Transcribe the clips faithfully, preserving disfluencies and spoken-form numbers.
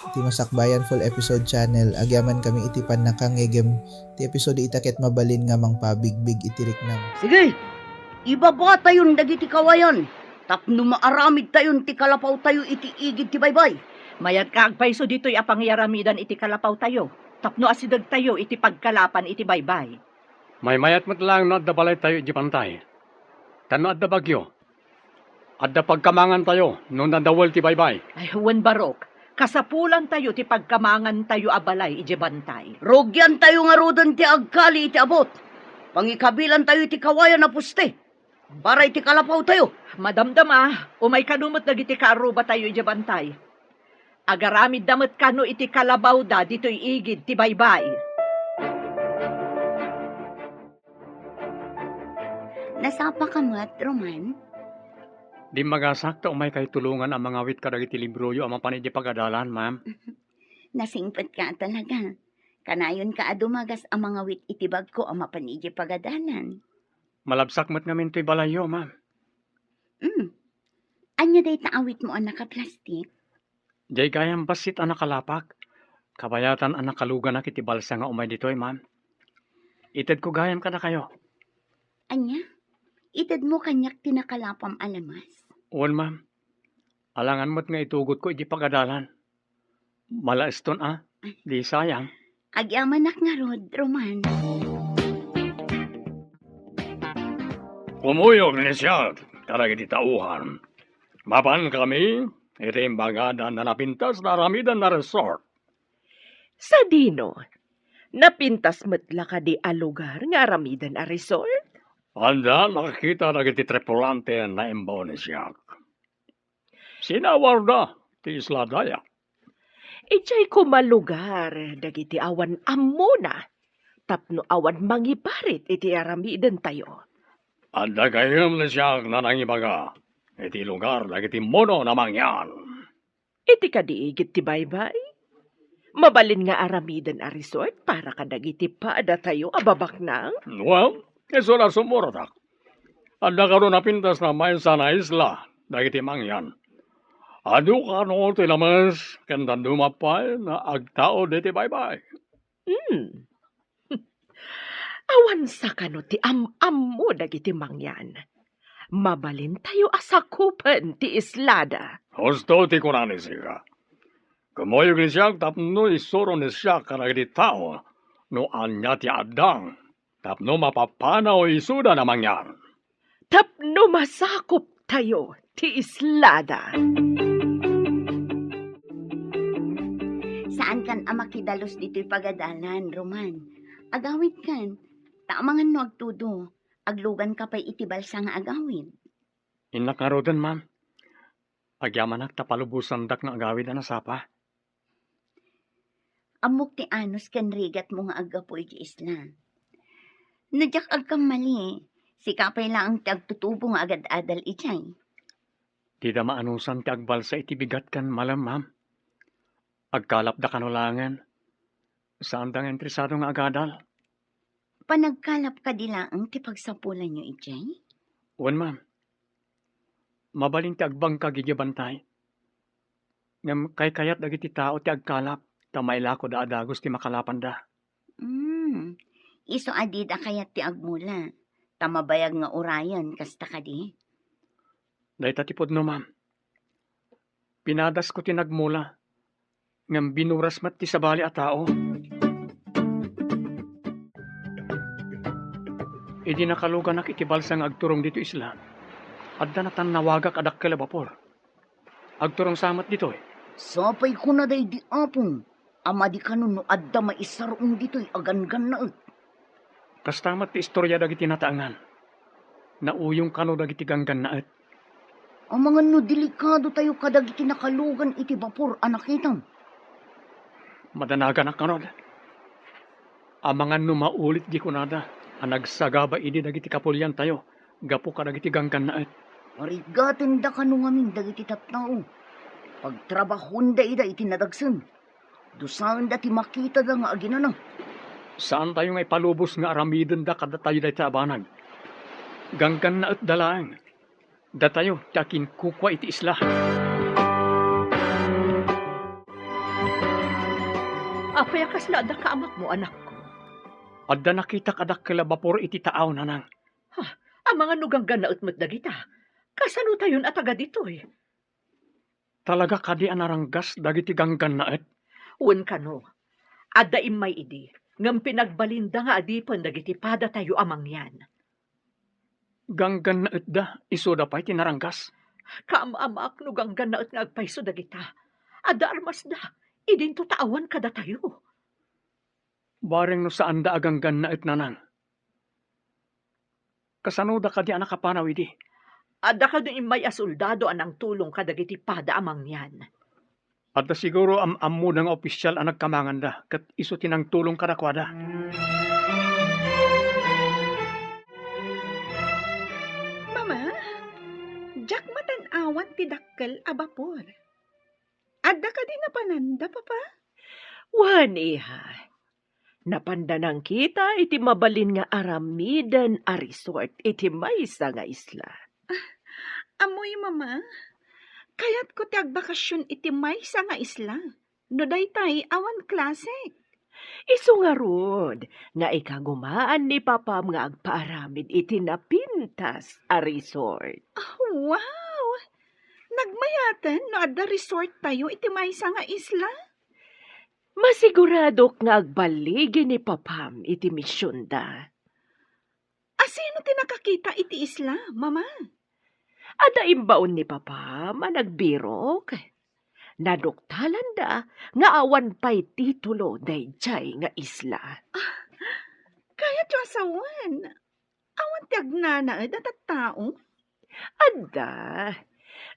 Ti Masakbayan Full Episode Channel, agyamankami iti pannakangngegem ti episode ita ket mabalin nga mangpabigbig iti riknam. Sige, ibabatayon dagiti kawayan tapno maaramidtayon ti kalapawtayo iti igid ti baybay. Mayat ka agpayso ditoy a pangiyaramidan iti kalapawtayo tapno asidegtayo iti pagkalapan iti baybay. Maymayat met laeng no adda balaytayo idiay bantay. Ta no adda bagyo, adda pagkamangantayo no nadawel ti baybay. Ay, wen, Barok, kasapulantayo ti pagkamangantayo a balay idiay bantay. Rugiantayo ngaruden ti agkali iti abut. Pangikabilantayo iti kawayan a poste para iti kalapawtayo. Madamdama, umay kano met dagiti kaarrubatayo idiay bantay. Agaramidda met kano iti kalabawda ditoy igid ti baybay. Nasapaka met, Roman? Dimmagasak ta umaykayo tulongan a mangawit kadagiti libroyo a mapan idiay pagadalan, ma'am. Nasingpetka talaga. Kanayonka a dumagas a mangawit iti bagko a mapan idiay pagadalan. Malabsak met ngamin toy balayyo, ma'am. Mm. Ania dayta awitmo a nakaplastik? Diay gayam bassit a nakalapak. Kabayatan a nakaluganak iti balsa nga umay ditoy, ma'am. Itedko gayam kadakayo. Ania? Itedmo kaniak ti nakalapam a lamas? Wen, ma'am. Alangan met nga itugotko iti pagadalan. Malaeston a, di sayang. Agyamanak ngarud, Roman. Kumuyog ni siak kadagiti tauhan. Mapan kami iti imbagadan a napintas nga aramiden a resort. Sadino? Napintas met la kadi a lugar nga aramiden a resort? Adda nakakita dagiti tripulante a naimbaw ni siak. Sinawarda ti isla daya. Idiay koma lugar dagiti awan ammona tapno awan mangibarit iti aramidentayo. Adda gayam ni siak a nangibaga iti lugar dagiti mono a mangyan. Iti kadi igid ti baybay? Mabalin nga aramiden a resort para kadagiti padatayo a babaknang? Well, isu la sumuratak. Adda kano napintas a maysa a isla dagiti mangyan. Adu kano ti lames ken dadduma pay nga agtaud iti baybay. Hmm. Awan sa kano ti am-ammo dagiti mangyan. Mabalintayo a sakupen ti islada. Husto ti kuna ni sika. Kumuyog ni siak tapno isuro ni siak kadagiti tao no ania ti addang tapno mapapanaw isuda a mangyan. Tapno masakuptayo ti islada. Saankan a makidalus ditoy pagadalan, Roman. Agawidkan, ta amangan no agtudo, agluganka pay iti balsa nga agawid. Innak ngaruden, ma'am. Agyamanak ta palubosandak nga agawid a nasapa. Ammok ti anus ken rigatmo nga aggapu iti isla. No diak agkammali, sika pay laeng ti agtutubo nga agad-adal idiay. Dida maanusan ti agbalsa iti bigat ken malem, ma'am. Agkalapda kano laengen. Saanda nga interesado nga agadal. Panagkalap kadi laeng ti pagsapulanyo idiay? Wen, ma'am. Mabalin ti agbangkag idiay bantay. Ngem kaykayat dagiti tao ti agkalap, ta mailakoda a dagus ti makalapanda. Hmm. Isu a dida kayat ti agmula, ta mabayag nga urayen, kasta kadi? Dayta ti pudno, ma'am. Pinadasko ti nagmula, ngem binuras met ti sabali a tao. Idi nakaluganak iti balsa nga agturong ditoy isla, adda natannawagak a dakkel a bapor. Agturong sa met ditoy. Sapay kuna daydi Apong a madi kano no adda maisar-ong ditoy a ganggannaet. Kasta met ti istoria dagiti nataengan. Nauyong kano dagiti ganggannaet. Amangan no delikadotayo kadagiti nakalugan iti bapor a nakitam. Madanaganak ngarud. Amangan no maulit di kunada a nagsagaba idi dagiti kapuliantayo gapu kadagiti ganggannaet. Marigatenda kano ngamin dagiti tattao. Pagtrabahonda ida iti nadagsen. Dusaenda ti makitada nga aginana. Saantayo nga ipalubos nga aramidenda kadatayo dayta a banag. Ganggannaetda laeng. Datayo ti akinkukua iti isla. Apay a kasla adda kaamakmo, anakko? Adda nakitak a dakkel a bapor iti taaw, nanang. Ha? Amangan no ganggannaet met dagita. Kasanotayon a taga ditoy? Talaga kadi a naranggas dagiti ganggannaet? Wen kano, adda immay idi, ngem pinagbalinda nga adipen dagiti padatayo a mangyan. Ganggannaetda, isuda pay ti naranggas? Kaam-amak no ganggannaet nga agpayso dagita. Adda armasda, idinto ta awan kadatayo. Bareng no saanda a ganggannaet, nanang. Kasanoda kadi a nakapanaw idi? Adda kano immay a soldado a nangtulong kadagiti pada a mangyan. Adda siguro am-ammoda nga opisial a nagkamanganda, ket isu ti nangtulong kadakuada. Mama, diak matan-awan ti dakkel a bapor. Adda kadi napananda, Papa? Wen, iha. Napanda nangkita iti mabalin nga aramiden a resort iti maysa nga isla. Ammoyo, Mama. Kayatko ti agbakasyon iti maysa nga isla. No daytay, awan klase. Isu ngarud nga ikagumaan ni Papam nga agpaaramid iti napintas a resort. Ah, wow! Nagmayaten no adda resort tayo iti maysa nga isla? Masiguradok nga agballigi ni Papam iti misionda. Asino ti nakakita iti isla, Mama? Adda imbaon ni Papam a nagbirok. Naduktalanda nga awan pay titulo daydiay nga isla. Ah, kayatyo a sawen. Awan ti agnanaed a tattao? Adda,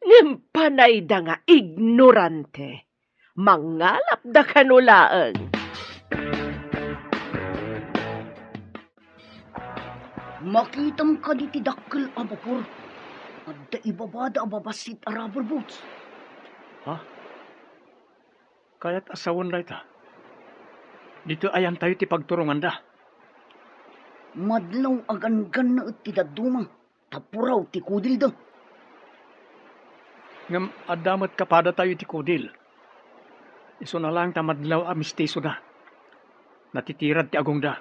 ngem panayda nga ignorante. Mangalapda kano laeng. Makitam kadi ti dakkel a bapor? Adda ibabada a babassit a rubber boats. Ha? Kayat a sawen dayta. Ditoy ayantayo ti pagturonganda. Madlaw a ganggannaet ti dadduma, ta puraw ti kudilda. Ngem adda met kapadatayo iti kudil. Isuna laeng ta madlaw a mistisoda. Natitirad ti agongda.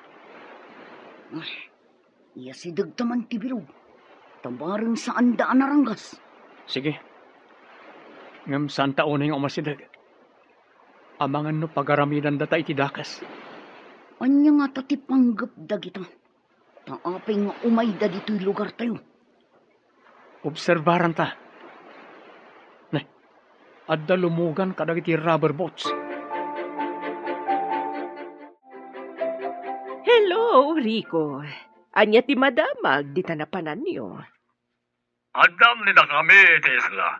Ah, Iyasidegta man ti bilog, ta bareng saanda a naranggas. Sige. Ngem saanta unay nga umasideg. Amangan no pagaramidandata iti dakes. Ania ngata ti panggep dagita? Ta apay nga umayda ditoy lugartayo? Obserbaranta. Ne, adda lumugan kadagiti rubber boats. Hello, Rico. Ania ti madamag dita napananyo? Addam ni dakami iti isla.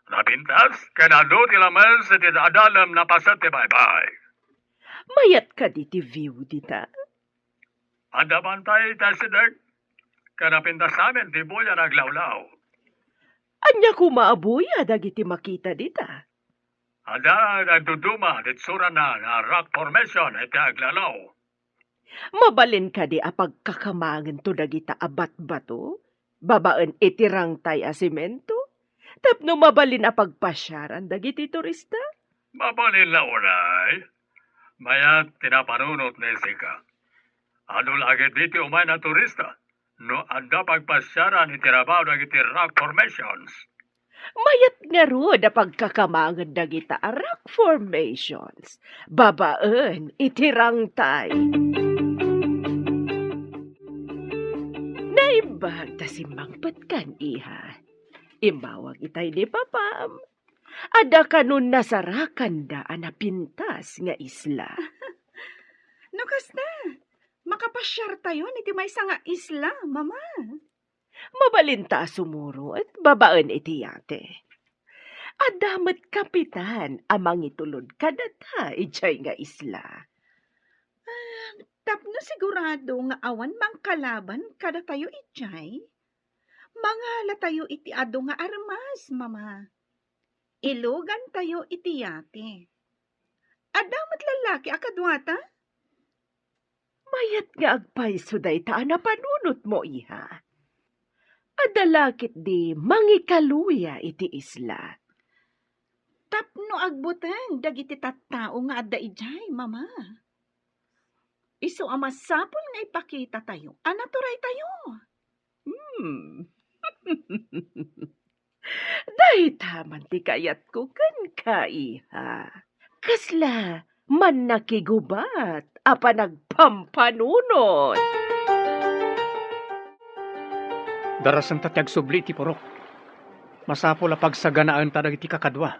Napintas, ken adu ti lames iti adalem napaset ti baybay. Mayat kadi ti view dita? Adda bantay ti asideg, ken napintas amin ti buya nga aglawlaw. Ania koma a buya dagiti makita dita? Adda nagduduma ti itsurana nga rock formation iti aglawlaw. Mabalin kadi a pagkakamangento dagita a batbato babaen iti rangtay a semento tapno mabalin a pagpasiaran dagiti turista? Mabalin la unay. Mayat ti napanunot ni Jessica. Adu la ket ditoy umay a turista no adda pagpasiaran iti rabaw dagiti rock formations. Mayat ngarud a pagkakamangan dagita a rock formations babaen iti rangtay. Naimbag ta simmangpetkan, iha. Immawag itay ni papam. Adda kanon nasarakanda a napintas nga isla. No kasta, makapasiartayon iti maysa nga isla, Mama. Mabalinta a sumurot babaen iti yate. Adda met kapitan a mangitulod kadata idiay nga isla. Ah, tapno sigurado nga awan mangkalaban kadatayo idiay, mangalatayo iti adu nga armas, Mama. Ilugantayo iti yate. Adda met lallaki a kaduata? Mayat nga agpayso dayta a napanunotmo, iha. Adda la ketdi mangikaluya iti isla. Tapno agbuteng dagiti tattao nga adda idiay, Mama. Isu a masapul nga ipakitatayo a naturaytayo. Hmm. Dayta man ti kayatko kenka, iha. Kasla mannakigubat a panagpampanunot. Darasenta ti agsubli iti purok. Masapul a pagsaganaenta dagiti kakadua,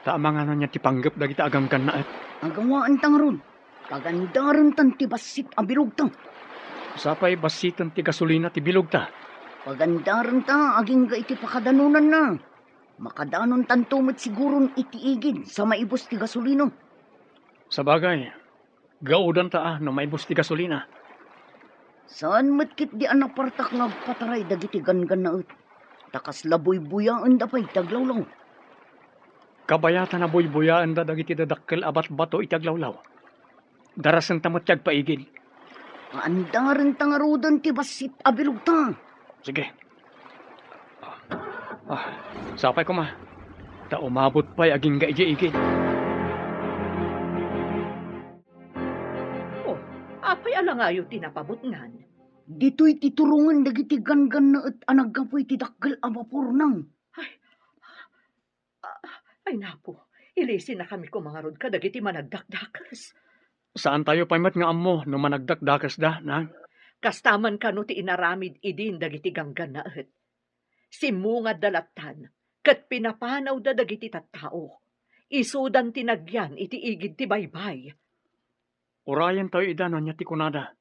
ta amangan no ania ti panggep dagiti aganggannaet. Agawaenta ngarud. Pagandarentan ti bassit a bilogta. Sapay bassiten ti gasolina ti bilogta. Pagandarenta agingga iti pakadanonanna. Makadanontanto met siguron iti igid sa maibus ti gasolina. Sabagay, gaudanta a no maibus ti gasolina. Saan met ketdi a napartak nga agpataray dagiti ganggannaet, ta kasla buybuyaenda pay ti aglawlaw. Kabayatan a buybuyaenda dagiti dadakkel a batbato iti aglawlaw. Darasenta met ti agpaigid. Paandarenta ngaruden ti bassit a bilogta. Sige. Ah, sapay koma. Ta umabot pay agingga idiay igid. Oh, apay a langayo ti napabutngan? Ditoy ti turongen dagiti ganggannaet a naggapu iti dakkel a bapor, nang. Ay, ah, ay napo, ilisinakami koma ngarud kadagiti managdakdakes. Saantayo pay met nga ammo no managdakdakesda, nang. Kasta man kano ti inaramid idin dagiti ganggannaet. Simmungadda lattan, ket pinapanawda dagiti tattao. Isudan ti nagyan iti igid ti baybay. Urayentayo ida no ania ti kunada.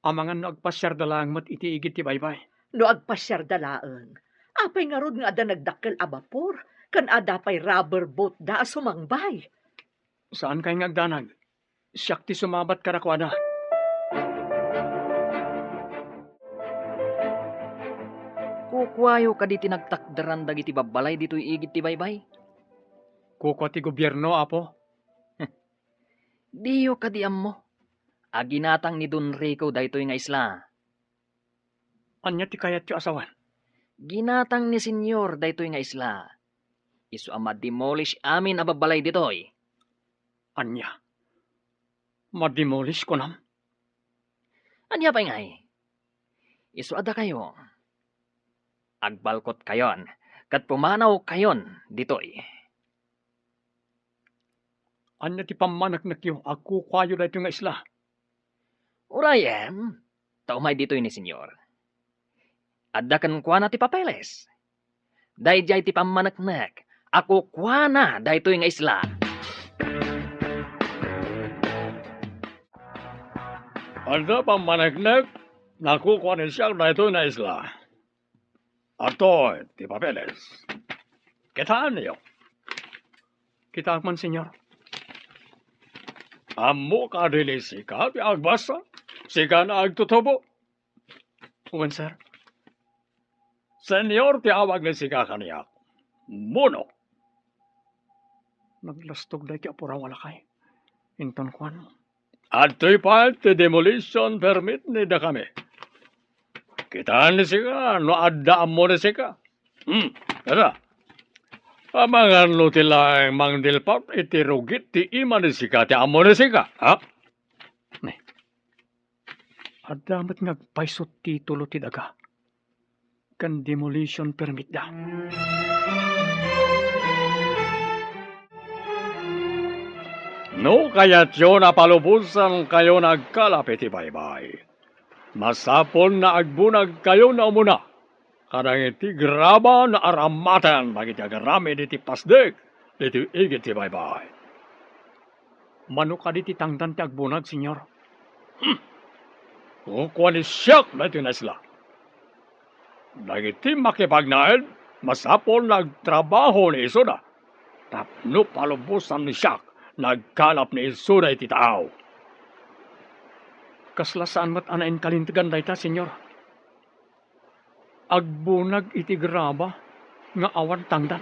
Amangan no agpasiarda laeng met iti igid ti baybay. No agpasiarda laeng, apay ngarud nga adda nagdakkel a bapor, ken adda pay rubber boat da a sumangbay? Saankay nga agdanag. Siak ti sumabat kadakuada. Kukuayo kadi ti nagtakderan dagiti babbalay ditoy igid ti baybay? Kukua ti gobierno, Apo. Diyo kadi ammo a ginatang ni Don Rico daytoy nga isla? Ania ti kayatyo a sawen? Ginatang ni Senyor daytoy nga isla. Isu a ma-demolish amin a babbalay ditoy. Ania? Ma-demolish, kunam? Ania pay ngay? Isu a dakayo, agbalkotkayon ket pumanawkayon ditoy. Ania ti pammaneknekyo a kukuayo daytoy nga isla? Urayem, ta umay ditoy ni Senyor. Adda kenkuana ti papeles. Daydiay ti pammaneknek a kukuana daytoy nga isla. Adda pammaneknek a kukua ni siak daytoy nga isla. Adtoy ti papeles. Kitaenyo. Kitaek man, Senyor. Ammo kadi ni sika ti agbasa? Sika nga agtutubo? Wen, sir. Senyor ti awag ni sika kaniak. Muno. Naglastog daytoy a puraw a lakay. Inton kuan. Adtoy pay ti demolition permit ni dakami. Kitaen ni sika no adda ammo ni sika. Hmm, kada. Amangan no ti laeng mangdilpat iti rugit ti ima ni sika ti ammo ni sika, ha? Ni. Adda met nga agpayso titulo ti daga ken demolition permit da. No kayatyo a palubosankayo nga agkalap iti baybay, masapul nga agbunagkayo nga umuna kadagiti graba nga aramaten dagiti agaramid iti pasdek ditoy igid ti baybay. Mano kadi ti tangdan ti agbunag, Senyor? Hmm. Kukua ni siak daytoy nga isla. Dagiti makipagnaed, masapul nga agtrabaho ni isuda tapno palubosan ni siak nga agkalap ni isuda iti taaw. Kasla saan met a nainkalintegan dayta, Senyor? Agbunag iti graba nga awan tangdan.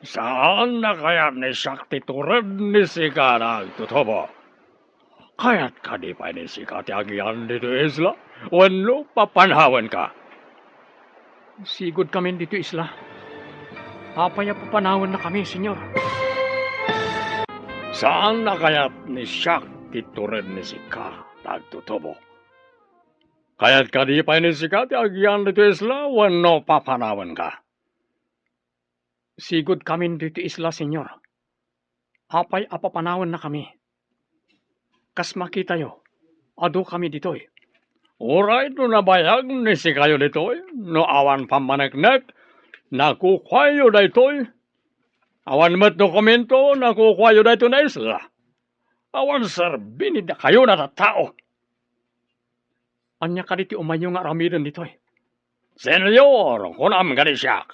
Saan a kayat ni siak ti tured ni sika nga agtutubo. Kayat kadi pay ni sika ti agian ditoy isla wenno papanawenka? Sigud kamin ditoy isla. Apay a papanawennakami, Señor? Saan a kayat ni Siak ti tured ni sika ta agtutubo. Kayat kadi pay ni sika ti agyaan ditoy isla wenno papanawenka? Sigudkamin ditoy isla, Señor. Apay a papanawennakami? Kas makitayo, adukami ditoy. Uray no nabayag ni sikayo ditoy, no awan pammaneknek, nakukuayo daytoy. Awan met dokumento, nakukuayo daytoy nga isla. Awan serbi ni dakayo a tattao. Ania kadi ti umayyo nga aramiden ditoy? Señor, kunam kadi siak.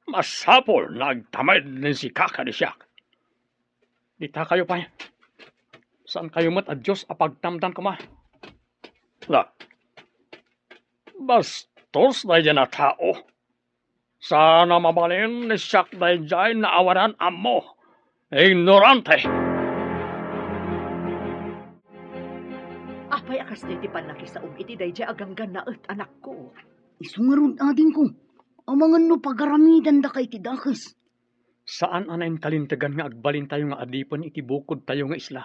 Masapul nga agtamid ni sika kadi siak. Ditakayo pay. Saankayo met a Dios a pagtamdan koma. La. Bastos daydiay a tao. Saan a mabalin ni siak daydiay nga awanan ammo. Ignorante! Apay a kasdi ti pannakisaom iti daydiay a ganggannaet, anakko? Isu ngarud, adingko, amangan no pagaramidandaka iti dakes. Saan a nainkalintegan nga agbalintayo nga adipen iti bukodtayo nga isla.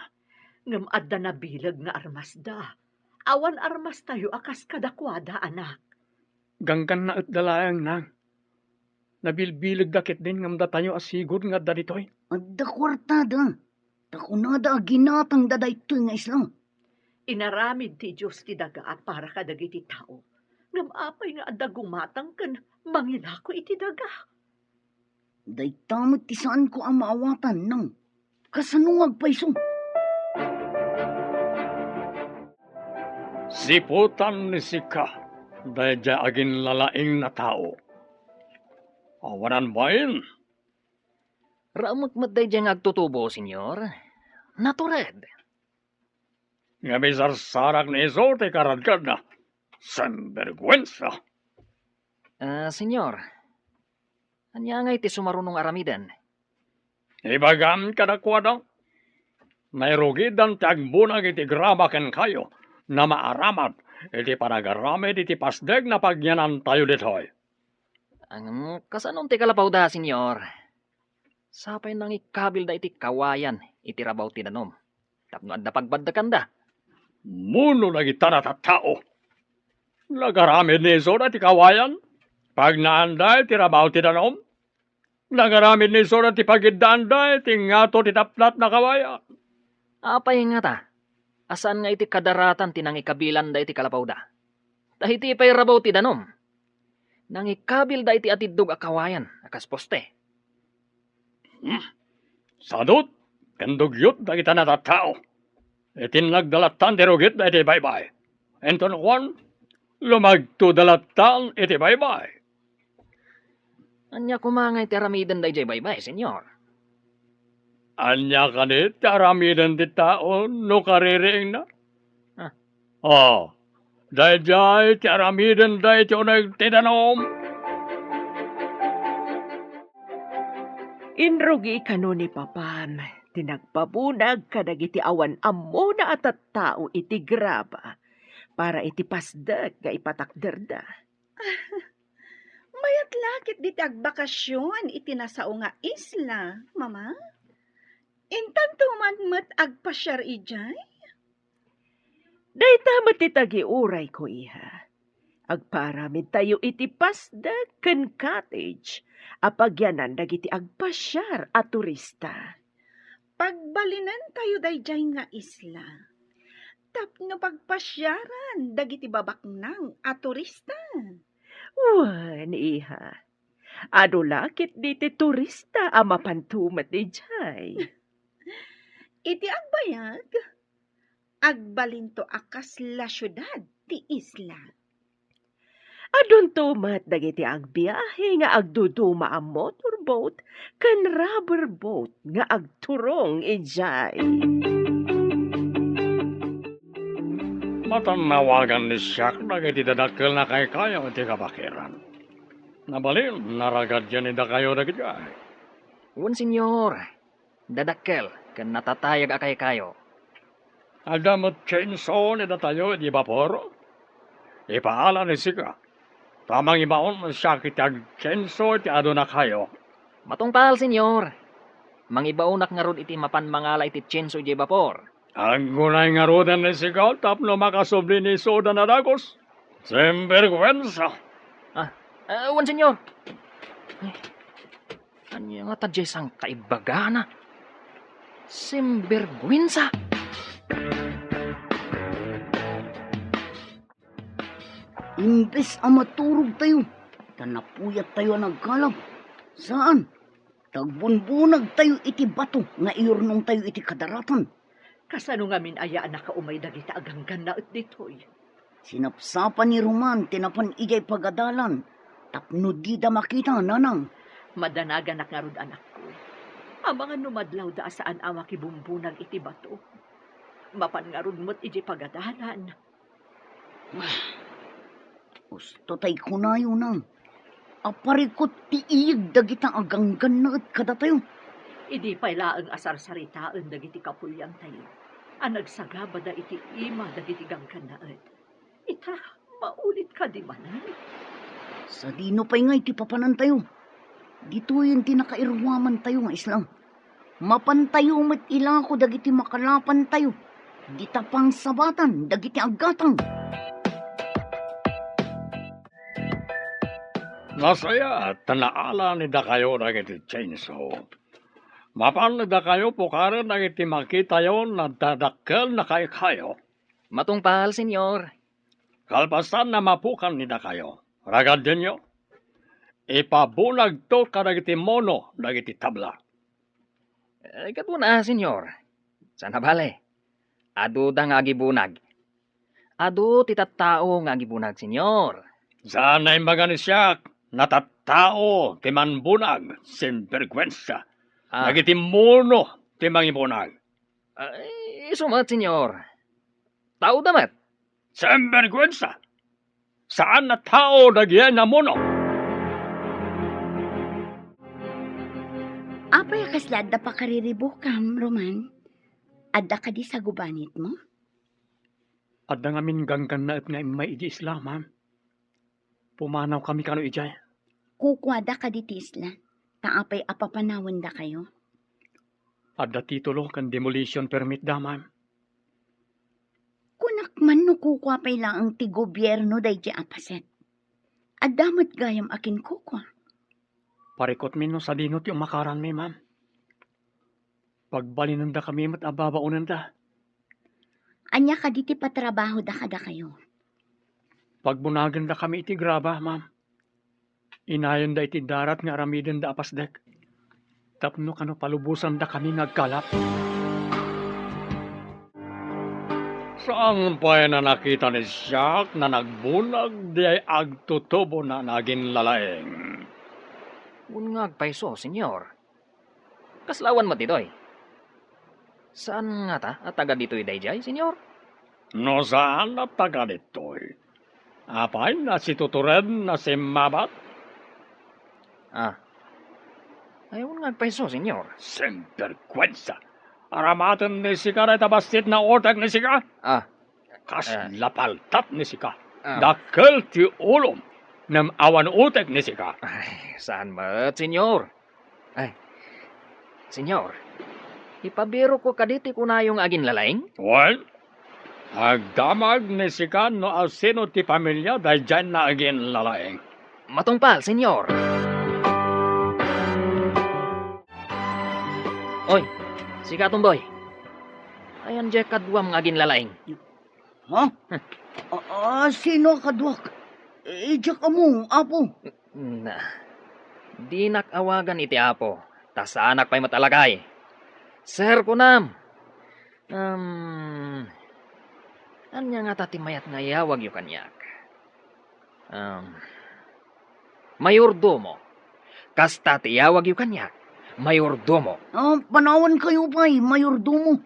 Ngem adda nabileg nga armasda. Awan armastayo a kas kadakuada, anak. Ganggannaetda laeng, nang. Nabilbilegda ketdin ngem datayo a sigud nga adda ditoy. Adda kuartada. Ta kunada a ginatangda daytoy nga isla. Inaramid ti Dios ti daga a para kadagiti tao. Ngem apay nga adda gumatang ken mangilako iti daga? Dayta met ti saanko a maawatan, nang. Kasano nga agpayso? Siputan ni sika daydiay a ginlalaing a tao. Awanan bain. Raamek met daydiay nga agtutubo, Señor. Natured. Ngem isarsarak ni isu ti karadkadna. Sinberguensa! Ah, Señor, ania ngay ti sumaruno nga aramiden? Ibagam kadakuada, nairugidan ti agbunag iti graba kenkayo, nga maaramid iti panagaramid iti pasdek nga pagyanantayo ditoy. Ngem kasano ti kalapawda, Señor? Sapay nangikabilda iti kawayan iti rabaw ti danum tapno adda pagbaddekanda. Muno dagita a tattao. Nagaramid ni isuda ti kawayan, pagnaanda iti rabaw ti danum. Nagaramid ni isuda ti pagiddaanda iti ngato ti tapnat a kawayan. Apay ngata a saan nga iti kadaratan ti nangikabilanda iti kalapawda? Ta iti pay rabaw ti danum, nangikabilda iti atiddog a kawayan a kas poste. Hmm. Sadut ken dugyot dagita a tattao. Iti nagdalattan ti rugit daytoy baybay. Inton kuan, lumagto dalattan iti baybay. Ania koma nga iti aramiden daydiay baybay, Señor? Ania kadi ti aramiden ti tao no kaririingna? Ah. Oh, daydiay ti aramiden daytoy uneg ti danum. Inrugi kano ni papam ti nagpabunag kadagiti awan ammona a tattao iti graba para iti pasdek nga ipatakderda. Mayat la ketdi ti agbakasion iti nasao nga isla, Mama. Intanto man met agpasiar idiay? Dayta met ti tagiurayko, iha. Agpaaramidtayo iti pasdek ken cottage a pagyanan dagiti agpasiar a turista. Pagbalinentayo daydiay nga isla tapno pagpasiaran dagiti babaknang a turista. Wen, iha. Adu la ketdi ti turista a mapan tumet idiay. Iti agbayag, agbalinto a kasla siudad ti isla. Adunto met dagiti agbiahe nga agduduma a motorboat ken rubber boat nga agturong idiay. Matannawagan ni siak dagiti dadakkel a kaykayo iti kabakiran. Nabalin, naragadyan ni dakayo dagiti ay. Wen, Señor. Dadakkel ken natatayag a kaykayo. Adda met chainsaw ni datayo iti bapor? Ipaala ni sika, ta mangibaon siak iti agchainsaw iti adunakayo. Matungpal, Senyor. Mangibaonak ngarud iti mapan mangala iti tienso idiay bapor. Aggunay ngaruden ni sika tapno makasubli ni isudan a dagus. Simbergwensa! Ah, ah, wen, Senyor. Ay, ania ngata diay sangkaibbagana? Simbergwensa! Imbes a maturogtayo, ta napuyattayo a nagkalab. Saan, ta agbunbunagtayo iti bato nga iyurnongtayo iti kadaratan. Kasano ngamin aya a nakaumay dagita a ganggannaet ditoy? Sinapsapa ni Roman ti napan idiay pagadalan tapno dida makita, nanang. Madanaganak ngarud, anakko. Amangan no madlawda a saan a makibumbunag iti bato. Mapan ngarud met idiay pagadalan. Ah, usto tay kunayo, nang, a parikut ti iyeg dagita a ganggannaet kadatayo. Idi pay laeng a sarsaritaen dagiti kapuliantayo a nagsagabada iti ima dagiti ganggannaet, ita, maulit kadi manen? Sadino pay ngay ti papanantayo? Ditoyen ti nakairuamantayo nga isla. Mapantayo met ilako dagiti makalapantayo, dita pangsabatan dagiti aggatang. Nasayaat ta naala ni dakayo dagiti chainsaw. Mapan ni dakayo pukaren dagiti makitayo nadadakkel na kaykayo. Matungpal, Senyor. Kalpasan a mapukan ni dakayo, ragaddenyo, ipabunagto kadagiti mono dagiti tabla. Eh, kaduna, Senyor. Saan a bale. Aduda nga agibunag. Adu ti tattao nga agibunag, Senyor. Saan a imbaga ni siak, natattao ti mangbunag, simbergwensa. Ah. Dagiti mono ti mangibunag. Ah, isu met, Senyor. Taoda met. Simbergwensa! Saan a tao dagiti namuno. Apay a kasla adda pakariribukam, Roman? Adda kadi sagubanitmo? Adda ngamin ganggannaet nga immay idi isla, ma'am. Pumanawkami kano idiay. Kukuada kadi ti isla, ta apay a papanawendakayo? Adda titulo ken demolition permit da, ma'am. Kunak man no kukua pay laeng ti gobierno daydi a paset. Adda met gayam a kinkukua. Parikutmi no sadino ti umakaranmi, ma'am. Pagbalinendakami met a babaonenda. Ania kadi ti patrabahoda kadakayo? Pagbunagendakami iti graba, ma'am. Inayonda iti darat nga aramidenda a pasdek. Tapno kano palubosandakami nga agkalap. Saan pay a nakita ni siak nga nagbunag diay agtutubona nga aginlalaing. Wen nga agpayso, Senyor. Kasla awan met ditoy? Saan ngata a taga ditoy daydiay, Senyor? No saan a taga ditoy, apay a situtured a simmabat? Ah. Ay, wen nga agpayso, Senyor. Simbergwensa! Aramaten ni sika dayta bassit nga utek ni sika? Ah. Kasla paltat ni sika. Ah. Dakkel ti ulom, ngem awan utek ni sika. Ay, saan met, Senyor? Ay, Senyor, ipabirokko kadi ti kunayo nga aginlalaing? Wen, agdamag ni sika no asino ti pamilia daydiay nga aginlalaing. Matungpal, Senyor. Oy, sika, Tomboy. Ayan diay kaduam nga aginlalaing. Ha? A, a, sino a kaduak? Idiak ammo, Apo. Na, dinak awagan iti Apo, ta saanak pay met a lakay. Sir, kunam. Um, ania ngata ti mayat nga iyawagyo kaniak? Um, mayordomo. Kasta ti iyawagyo kaniak, mayordomo. Ah, panawankayo pay, mayordomo.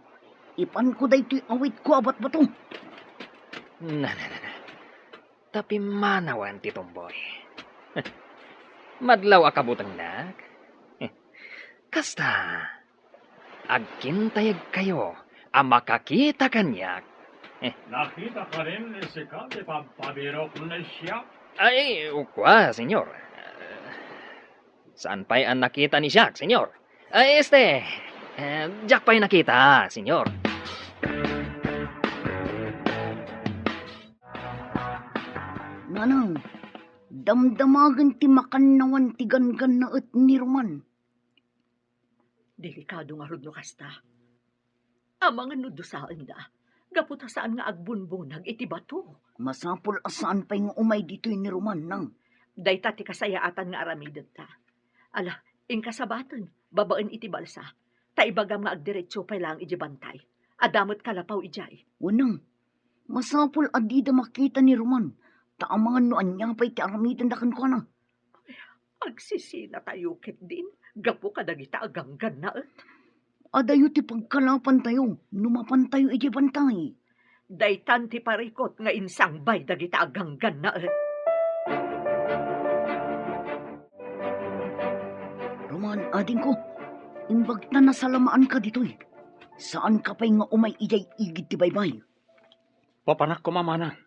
Ipanko daytoy awitko a batbato. Na, na, na, na. Ta pimmanawen ti Tomboy. Madlaw a kabutengnak. Kasta, agkintayegkayo a makakita kaniak. Nakita kadi ni sika ti pagpabirok ni siak? Ay, kua, Senyor. Saan pay a nakita ni Jack, Senyor? Ay, este, eh, Jack pay nakita, Senyor. Nanang, damdamagen ti makannawan ti ganggannaet ni Roman. Delikado ngarud no kasta. Amangan no dusaenda, gapu ta saan nga agbunbunag iti bato. Masapul a saan pay nga umay ditoy ni Roman, nang. Dayta ti kasayaatan nga aramidenta. Ala, inka sabaten, babaen iti balsa, ta ibagam nga agdiretso pay laeng iti bantay. Adda met kalapaw idiay. Wenno, masapul a dida makita ni Roman, ta amangan no ania pay ti aramidenda kenkuana. Agsisinatayo ketdin gapu kadagita a ganggannaet. Adayo ti pagkalapantayo no mapantayo idiay bantay. Daytan ti parikut nga insangbay dagita a ganggannaet. Roman, adingko, imbag ta nasalamaanka ditoy. Saanka pay nga umay idiay igid ti baybay. Papanak koma, manang.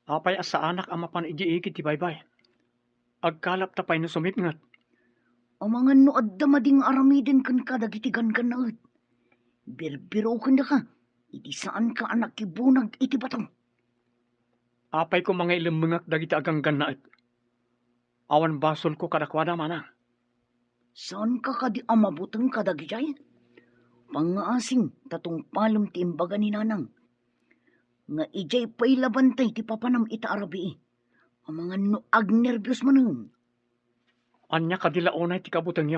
Apay a saanak a mapan idiay igid ti baybay? Agkalapta pay no sumipnget. Amangan no adda madi nga aramiden kenka dagiti ganggannaet. Birbirokendaka iti saanka a nakibunag iti bato. Apay koma nga ilemmengak dagiti a ganggannaet? Awan basolko kadakuada, manang. Saanka kadi a mabuteng kadagijay? Pangngaasing ta tungpalem ti imbaga ni nanang. Nga idiay pay la bantay ti papanam ita a rabii. Amangan no agnerbios manen. Ania kadi la unay ti kabutengyo?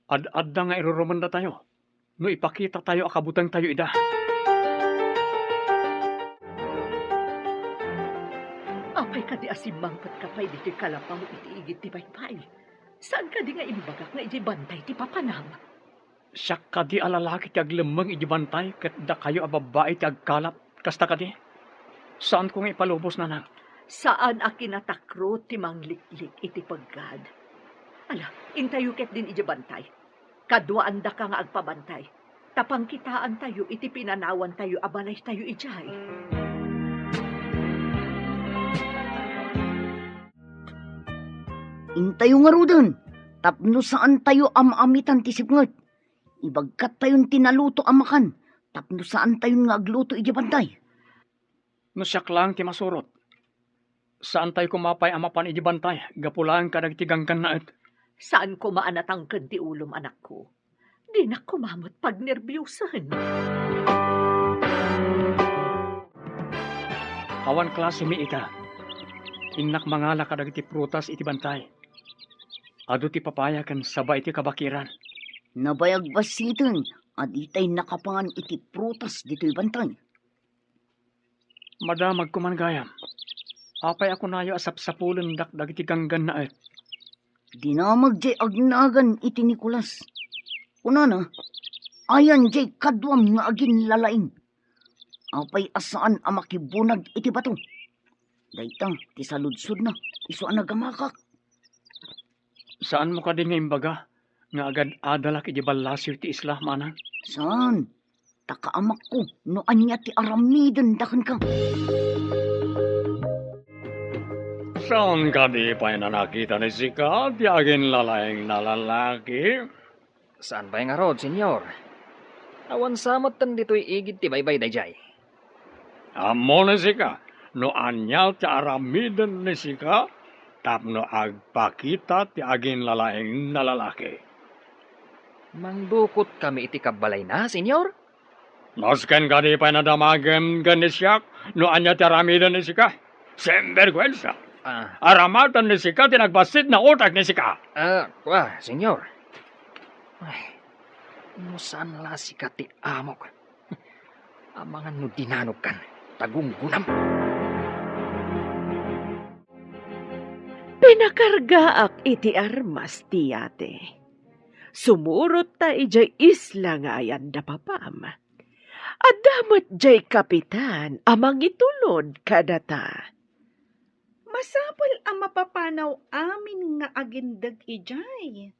Ad-adda nga irurumendatayo no ipakitatayo a kabutengtayo ida. Apay kadi a simmangpetka pay ditoy kalapaw iti igid ti baybay? Saan kadi nga imbagak nga idiay bantay ti papanam? Siak kadi a lalaki ti aglemmeng iti bantay ket dakayo a babbai ti agkalap? Kasta kadi? Saanko nga ipalubos, nanang. Saan a kinatakro ti mangliklik iti peggad. Ala, intayo ketdin iti bantay. Kaduaandaka nga agpabantay. Ta pangkitaantayo iti pinanawantayo a balaytayo idiay. Intayo ngaruden, tapno saantayo a maamitan ti sipnget. Ibagkattayon ti naluto a makan, tapno saantayon nga agluto iti bantay. No siak laeng ti masurot, saantayo koma pay a mapan iti bantay gapu laeng kadagiti ganggannaet. Saan koma a natangken ti ulom, anakko. Dinak koma met pagnerbiosen. Awan klasemi ita. Innak mangala kadagiti prutas iti bantay. Adu ti papaya ken saba iti kabakiran. Nabayag bassiten a ditay nakapangan iti prutas ditoy bantay. Madamagko man gayam. Apay a kunayo a sapsapulendak dagiti ganggannaet? Dinamag jay agnagan iti Nicolas. Kunana, ayan jay kaduam nga aginlalaing. Apay a saan a makibunag iti bato? Dayta ti saludsodna, isu a nagamakak. Saanmo kadi nga imbaga nga agad-adalak iti ballasiw ti isla, manang? Saan? Ta kaamakko no ania ti aramidenda kenka. Saan kadi pay a nakita ni sika ti aginlalaing a lalaki? Saan pay ngarud, Senyor? Awan sa metten ditoy igid ti baybay daydiay. Ammo ni sika no ania ti aramiden ni sika tapno agpakita ti aginlalaing a lalaki? Mangdukotkami iti kabbalayna, Senyor. Nasken kadi pay a nadamagem ken ni siak no ania ti aramiden ni sika? Sinberguensa! Ah. Aramaten ni sika ti nagbassit a utek ni sika! Ah, kua, Senyor. Ay, no saan la sika ti amok. Amangan no dinanogkan, ta gunggonam. Pinakargaak iti armas ti yate. Sumurot ta idiay isla nga ayan da papam. Adda met jay kapitan a mangitulod kadata. Masapul a mapapanaw amin nga agindeg idiay,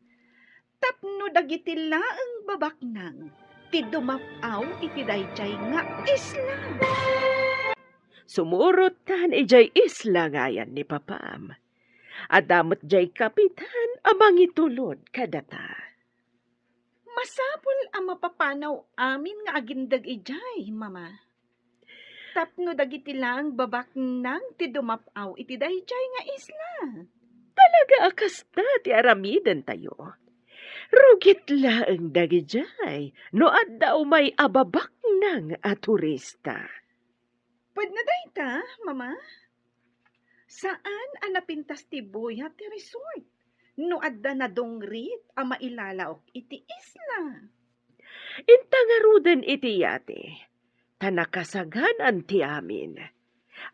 tapno dagiti laeng babaknang ti dumap-aw iti daydiay nga isla. Sumurot tan idiay isla nga ayan ni papam. Adda met diay kapitan a mangitulod kadata. Masapul a mapapanaw amin nga agindeg idiay, Mama. Tapno dagiti laeng babaknang ti dumap-aw iti daydiay nga isla. Talaga a kasta ti aramidentayo. Rugit laeng dagidiay no adda umay a babaknang a turista. Pwedna dayta, Mama? Saan a napintas ti buyat ti resort no adda nadungrit a mailalaok iti isla. Inta ngaruden iti yate, ta nakasaganan ti amin.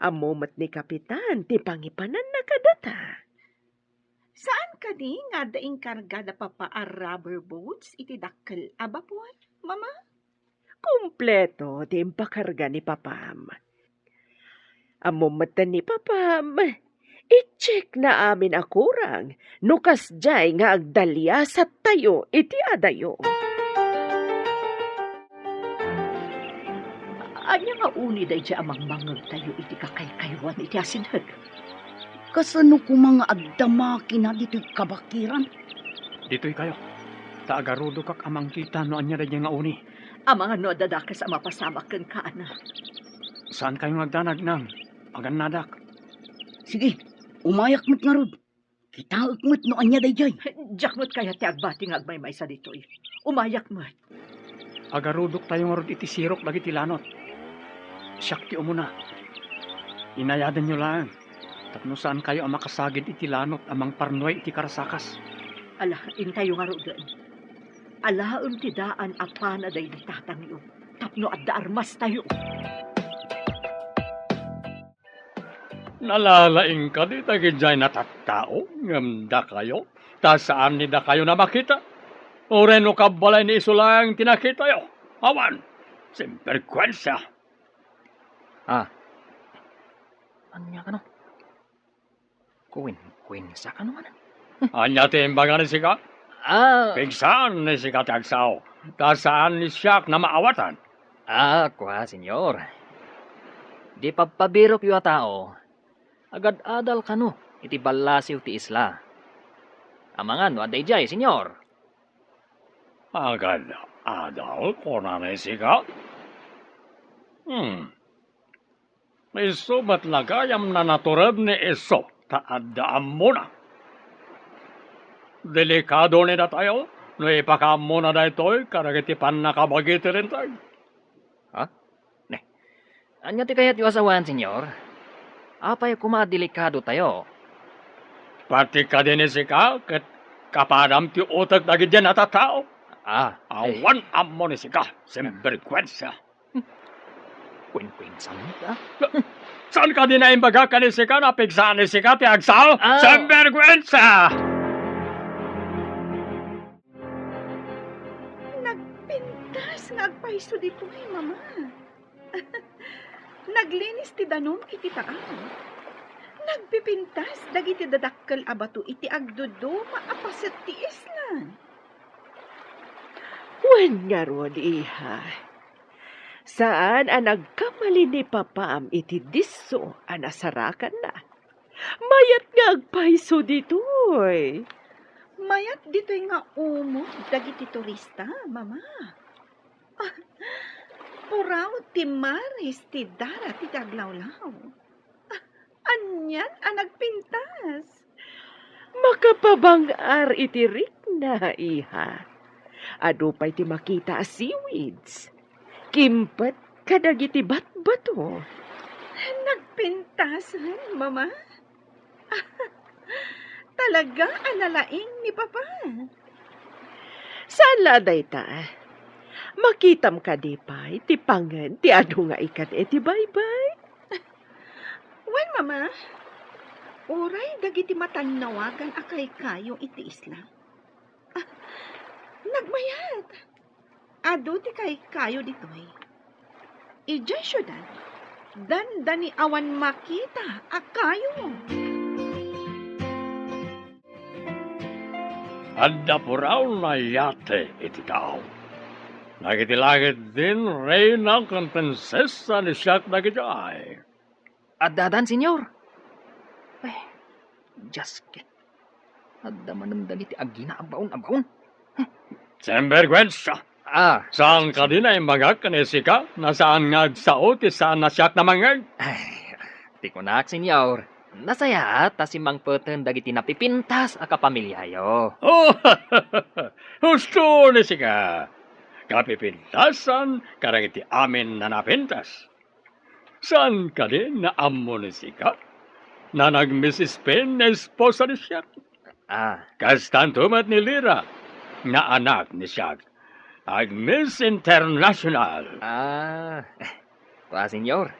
Ammo met ni Kapitan ti pangipananna kadata. Saan kadi nga adda inkarga da Papa a rubber boats iti dakkel a bapor, Mama? Kompleto ti impakarga ni Papam. Ammo met ni Papam, i-check na amin a kurang no kasdiay nga agdaliasattayo iti adayo. Ania nga uni daydiay a mangmangngegtayo iti kakaykaywan iti asideg? Kasano koma nga adda makina ditoy kabakiran? Ditoykayo, ta agarudokak a mangkita no ania daydiay nga uni. Amangan no adda dakes a mapasamak kenka, anak. Saankayo nga agdanag, Nang. Pagannadak. Sige, umayak met ngarud. Kitaek met no ania daydiay. Diak met kayat ti agbati nga agmaymaysa ditoy. Umayak met. Agarudoktayo ngarud iti sirok dagiti lanot. Siak ti umuna. Inayadenyo laeng tapno saankayo a makasagid iti lanot a mangparnuay iti karasakas. Ala, intayo ngaruden. Alaem ti daan a pana daydi tatangyo tapno adda armastayo. Nalalaing kadi dagidiay natattao ngem dakayo, ta saan ni dakayo a makita? Uray no kabbalay ni isu laeng ti nakitayo? Awan! Sinberguensia! Ah. Ania kano? Kuin-kuinsa kano manen? Ania ti imbaga ni sika? Ah. Pigsaan ni sika ti agsao, ta saan ni siak a maawatan. Ah, kua, Señor. Di pabpabirokyo a tao, agad-adal kano iti ballasiw ti isla. Amangan no adda idiay, Señor. Agad-adal, kunana ni sika? Hmm. Isu met la gayam a natured ni isu ta adda ammona. Delikado ni datayo no ipakaammona daytoy kadagiti pannakabagi ti Linteg. Ha? Ne. Ania ti kayatyo a sawen, Señor? Apay koma a delikadotayo? Pati kadi ni sika ket kapadam ti utek dagiti natattao. Ah, eh. Awan ammo ni sika, sinberguensia. Kuinkuinsa met, ah. Saan kadi a imbagak ken ni sika a pigsaan ni sika ti agsao? Ah. Sinberguensia! Nagpintas nga agpayso ditoy, Mama. Naglinis ti danum iti taang. Nagpipintas dagiti dadakkel a bato iti agduduma a paset ti isla. Wen ngarud, iha. Saan a nagkamali ni papam iti disso a nasarakanna. Mayat nga agpayso ditoy. Mayat ditoy nga umor dagiti turista, Mama. Ah, puraw ti maris ti dara ti aglawlaw. Ah, anian a nagpintas? Makapabang-ar iti rikna, iha. Adu pay ti makita a seaweeds. Kimpet kadagiti batbato. Nagpintasen, Mama? Talaga a nalaing ni Papa. Saan la a dayta? Makitam kadi pay ti pangen ti adu nga ikan iti baybay? Wen, Mama. Uray dagiti matannawagan a kaykayo iti isla. Ah, nagmayat. Adu ti kaykayo ditoy. Idiay siudad, dandani awan makita a kayo. Adda puraw a yate iti tao. Dagiti langit din reyna ken prinsesa ni siak dagidiay. Addadan, Señor. Ay, Dios ket, adda manen dagiti agina a baon a baon. Sinberguensa! Ah. Saan kadi naimbagak ken sika? Nasaan nga agsao ti saan a siak namangngeg? Ay, ti kunak, Señor, nasayaat ta simmangpeten dagiti napipintas a kapamiliayo. Oh, husto ni sika. Kapipintasan kadagiti amin a napintas. Saan kadi nga ammo ni sika? Nanag Miss Spain nga esposa ni siak. Ah. Kastanto met ni Lira nga anak ni siak. Ag-Miss International. Ah, kua, Señor.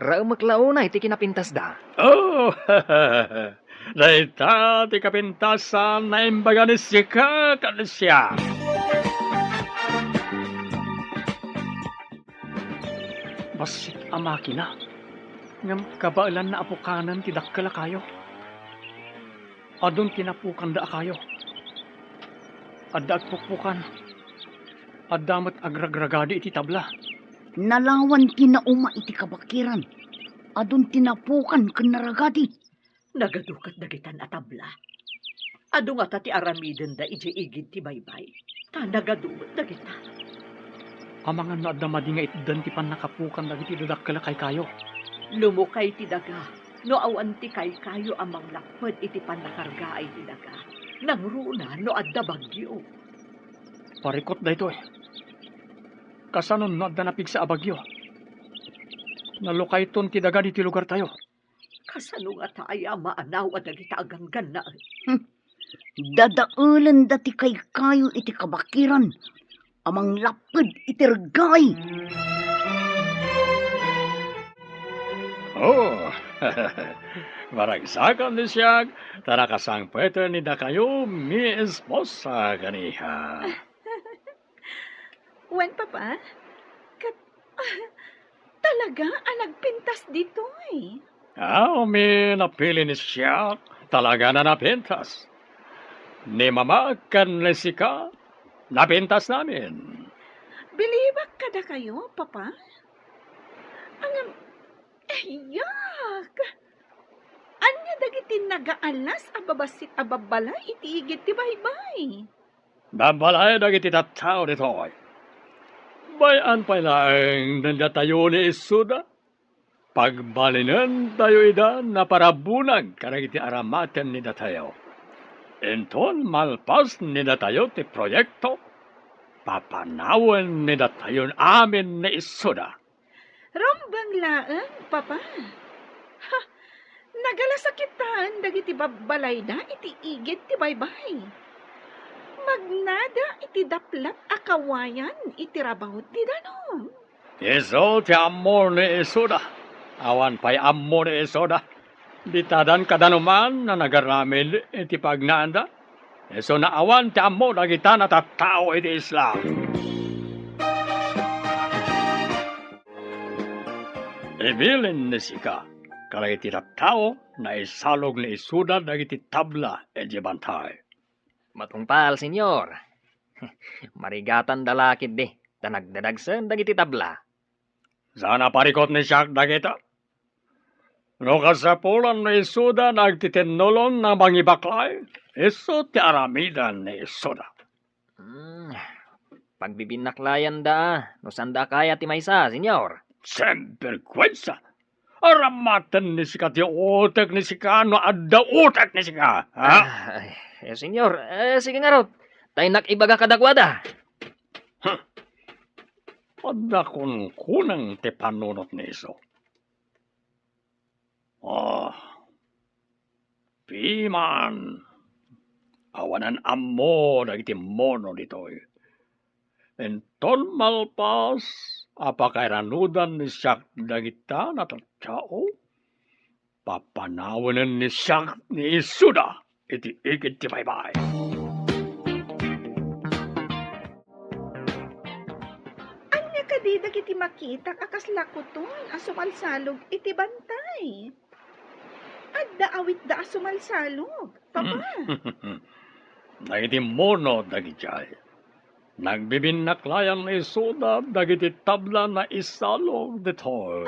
Raemek la unay ti kinapintasda. Oh, dayta ti kapintasan a imbaga ni sika ken siak. Bassit a makina, ngem kabaelanna a pukanen ti dakkel a kayo. Adun ti napukanda a kayo. Adda agpukpukan. Adda met agragragadi iti tabla. Nalawan ti nauma iti kabakiran. Adun ti napukan ken naragadi. Nagadu ket dagitan a tabla. Adu ngata ti aramidenda idiay igid ti baybay, ta nagadu met dagita. Amangan no adda madi nga itdan ti pannakapukan dagiti dadakkel a kaykayo. Lumukay ti daga no awan ti kaykayo a manglapped iti pannakargaay ti daga, nangruna no adda bagyo. Parikut daytoy. Kasano no adda napigsa a bagyo? Nalukayton ti daga ditoy lugartayo. Kasano ngata aya a maanaw a dagita a ganggannaet? Hmm. Dadaelenda ti kaykayo iti kabakiran a manglapped iti reggaay. Oh, maragsakan ni siak, ta nakasangpeten ni dakayo, mi esposa kaniha. Wen, Papa? Ket, talaga a nagpintas ditoy? Aw, mi napili ni siak, talaga a napintas. Ni Mama ken ni sika, napintas namin. Bilibak kadakayo, Papa? Ngem, yak! Ania dagiti nagaalas a babassit a babbalay iti igid ti baybay? Babbalay dagiti tattao ditoy. Bay-an pay laeng datayo ni isuda. Pagbalinentayo ida naparabunag kadagiti aramaten ni datayo. Inton malpas ni datayo ti proyekto, papanawen ni datayon amin ni isuda. Rumbeng laeng, Papa. Ha, nagalas a kitaen dagiti babbalayda iti igid ti baybay. Magnada iti daplat a kawayan iti rabaw ti danum. Isu ti ammo ni isuda. Awan pay ammo ni isuda. Bitadan kadanuman a nagaramid iti pagnaanda. Isuna awan ti ammo dagita a tattao iti isla. Ibilin ni sika kadagiti tattao a isalog ni isuda dagiti tabla idiay bantay. Matungpal, Señor. Marigatanda la ketdi, ta nagdadagsen dagiti tabla. Saan a parikut ni siak dagita? No kasapulan no isuda nga agtitinulon a mangibaklay, isu ti aramiden ni isuda. Hmm, pagbibinaklayanda, no saanda a kaya ti maysa, Señor. Sinberguensa! Aramaten ni sika ti utek ni sika no adda utek ni sika, ha? Ah, ay, eh, Señor, eh, sige ngarud. Ta innak ibaga kadakuada. Huh. Adda kunkunang ti panunot ni isu. Ah, piman, awanan ammo dagiti mono ditoy. Inton malpas a pakairanudan ni siak dagita a tattao, papanawenen ni siak ni isuda iti igid ti baybay. Ania kadi dagiti makitak a kasla kuton a sumalsalog iti bantay? Adda awitda a sumalsalog, Papa. Dagiti mono dagidiay. Nagbibinnaklayan isuda dagiti tabla a naisalog ditoy.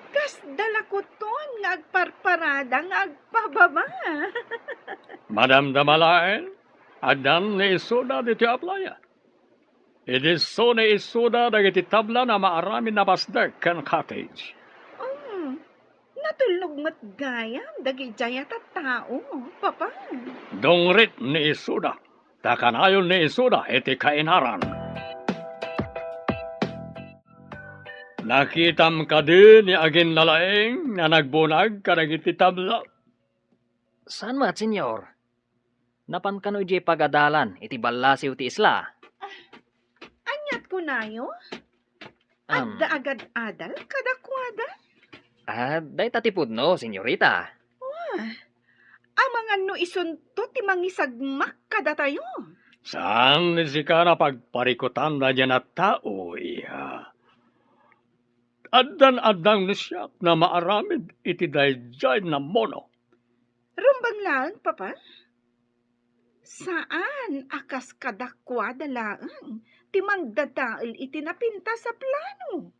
Kasdi Dalakuton nga agparparada nga agpababa. Madamdama laeng, addan ni Isuda ditoy a playa. Idi isu ni Isuda dagiti tabla a maaramid a pasdek ken cottage. Hmm, natulnog met gayam dagidiay a tattao, Papa. Dungrit ni Isuda, ta kanayon ni Isuda iti kainaran. Nakitam kadi ni aginlalaing nga nagbunag kadagiti tabla? Saan met, Señor? Napan kano idiay pagadalan iti ballasiw ti isla? Aniat kunayo? Am. Adda agad-adal kadakuada? Ah, dayta ti pudno, senyorita. Wah, amangan no isunto ti mangisagmak kadatayo. Saan ni sika napagparikutan daydiay a tao, iha. Addan-addang ni siak a maaramid iti daydiay a mono. Rumbeng laeng, Papa. Saan a kas kadakuada laeng ti mangdadael iti napintas a plano.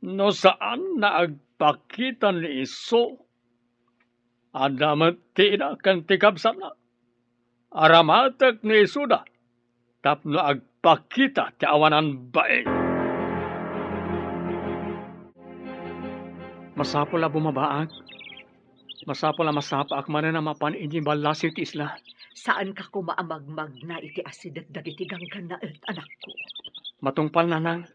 No saan a agpakita ni isu, adda met ti ina ken ti kabsatna. Aramatek ni Isuda tapno agpakita ti awanan bain. Masapul a bumabaak. Masapul a masapaak manen a mapan idiay ballasiw ti isla. Saanka koma a magmagna iti asideg dagiti ganggannaet, anakko. Matungpal, nanang.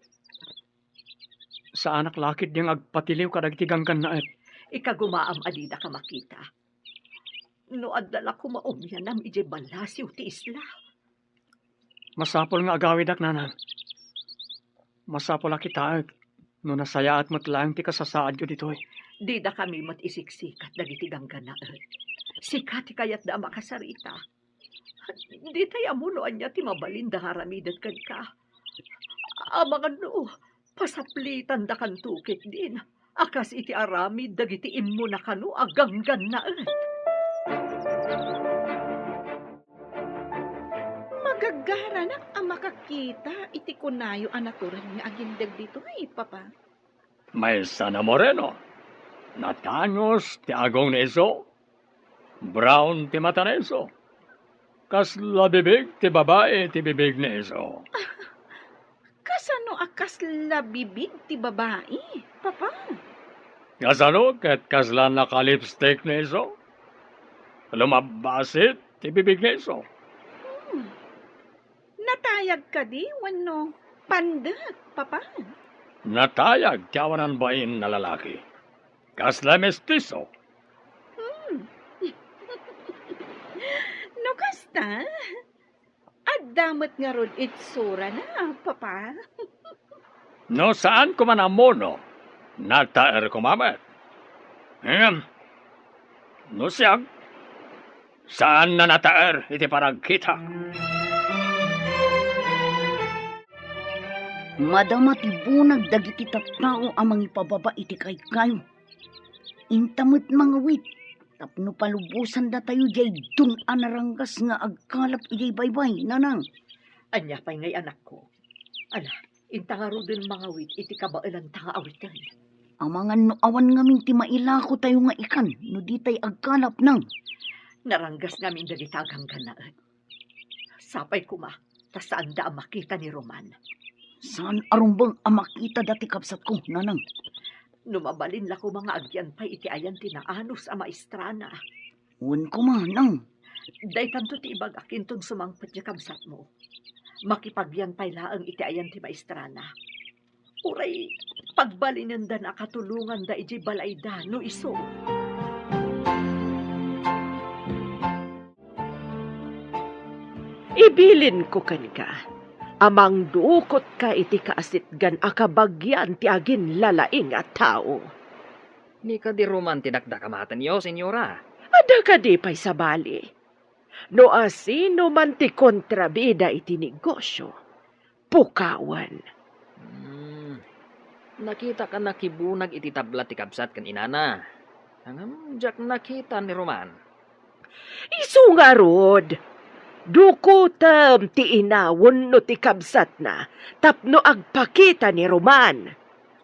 Saanak la ketdi nga agpatiliw kadagiti ganggannaet. Ikagumaam a didaka makita. No adda la koma umianam idiay ballasiw ti isla. Masapul nga agawidak, nanang. Masapul a kitaek no nasayaat met laeng ti kasasaadyo ditoy. Didakami met isiksikat dagiti ganggannaet. Sika ti kayatda a makasarita. Ditay ammo no ania ti mabalinda nga aramiden kenka. Amangan no pasaplitandakanto ketdin a kas iti aramid dagiti immuna kano a ganggannaet. Magagaranak a makakita iti kunayo a natural nga agindeg ditoy, Papa. Maysa a moreno, natanos ti agong ni isu, brown ti mata ni isu. Kasla bibig ti babai ti bibig ni isu. Kasano a kasla bibig ti babai, Papa? Kasano ket kasla nakalipstick ni isu? Lumabbasit ti bibig ni isu. Hmm. Natayag kadi wenno pandek, Papa? Natayag ti awanan bain a lalaki. Kasla mestiso. Hmm. No kasta, adda met ngarud itsurana, Papa. No saan koma a mono, nataer koma met. Ngem, no siak, saan a nataer iti panagkita. Madama ti bunag dagiti tattao a mangipababa iti kaykayo. Inta met mangawit tapno palubosandatayo diay dun a naranggas nga agkalap idiay baybay, nanang. Ania pay ngay, anakko? Ala, inta ngaruden mangawit iti kabaelanta nga awiten. Amangan no awan ngamin ti mailakotayo nga ikan no ditay agkalap, nang. Naranggas ngamin dagita a ganggannaet. Sapay koma, ta saanda a makita ni Roman. Saan a rumbeng a makitada ti kabsatko, nanang. No mabalin la koma nga agyan pay iti ayan ti naanus a maestrana. Wen koma, nang. Daytanto ti ibagak inton sumangpet ti kabsatmo. Makipagyan pay laeng iti ayan ti maestrana. Uray pagbalinenda a katulonganda idiay balayda no isu. Ibilinko kenka a mangdukotka iti kaasitgan a kabagian ti aginlalaing a tao. Ni kadi Roman ti dakdakamatenyo, senyora? Adda kadi pay sabali? No asino man ti kontrabida iti negosio, pukawen. Hmm. Nakitak a nakibunag iti tabla ti kabsat ken inana. Ngem diak nakita ni Roman. Isu ngarud, dukotem ti ina wenno ti kabsatna tapno agpakita ni Roman.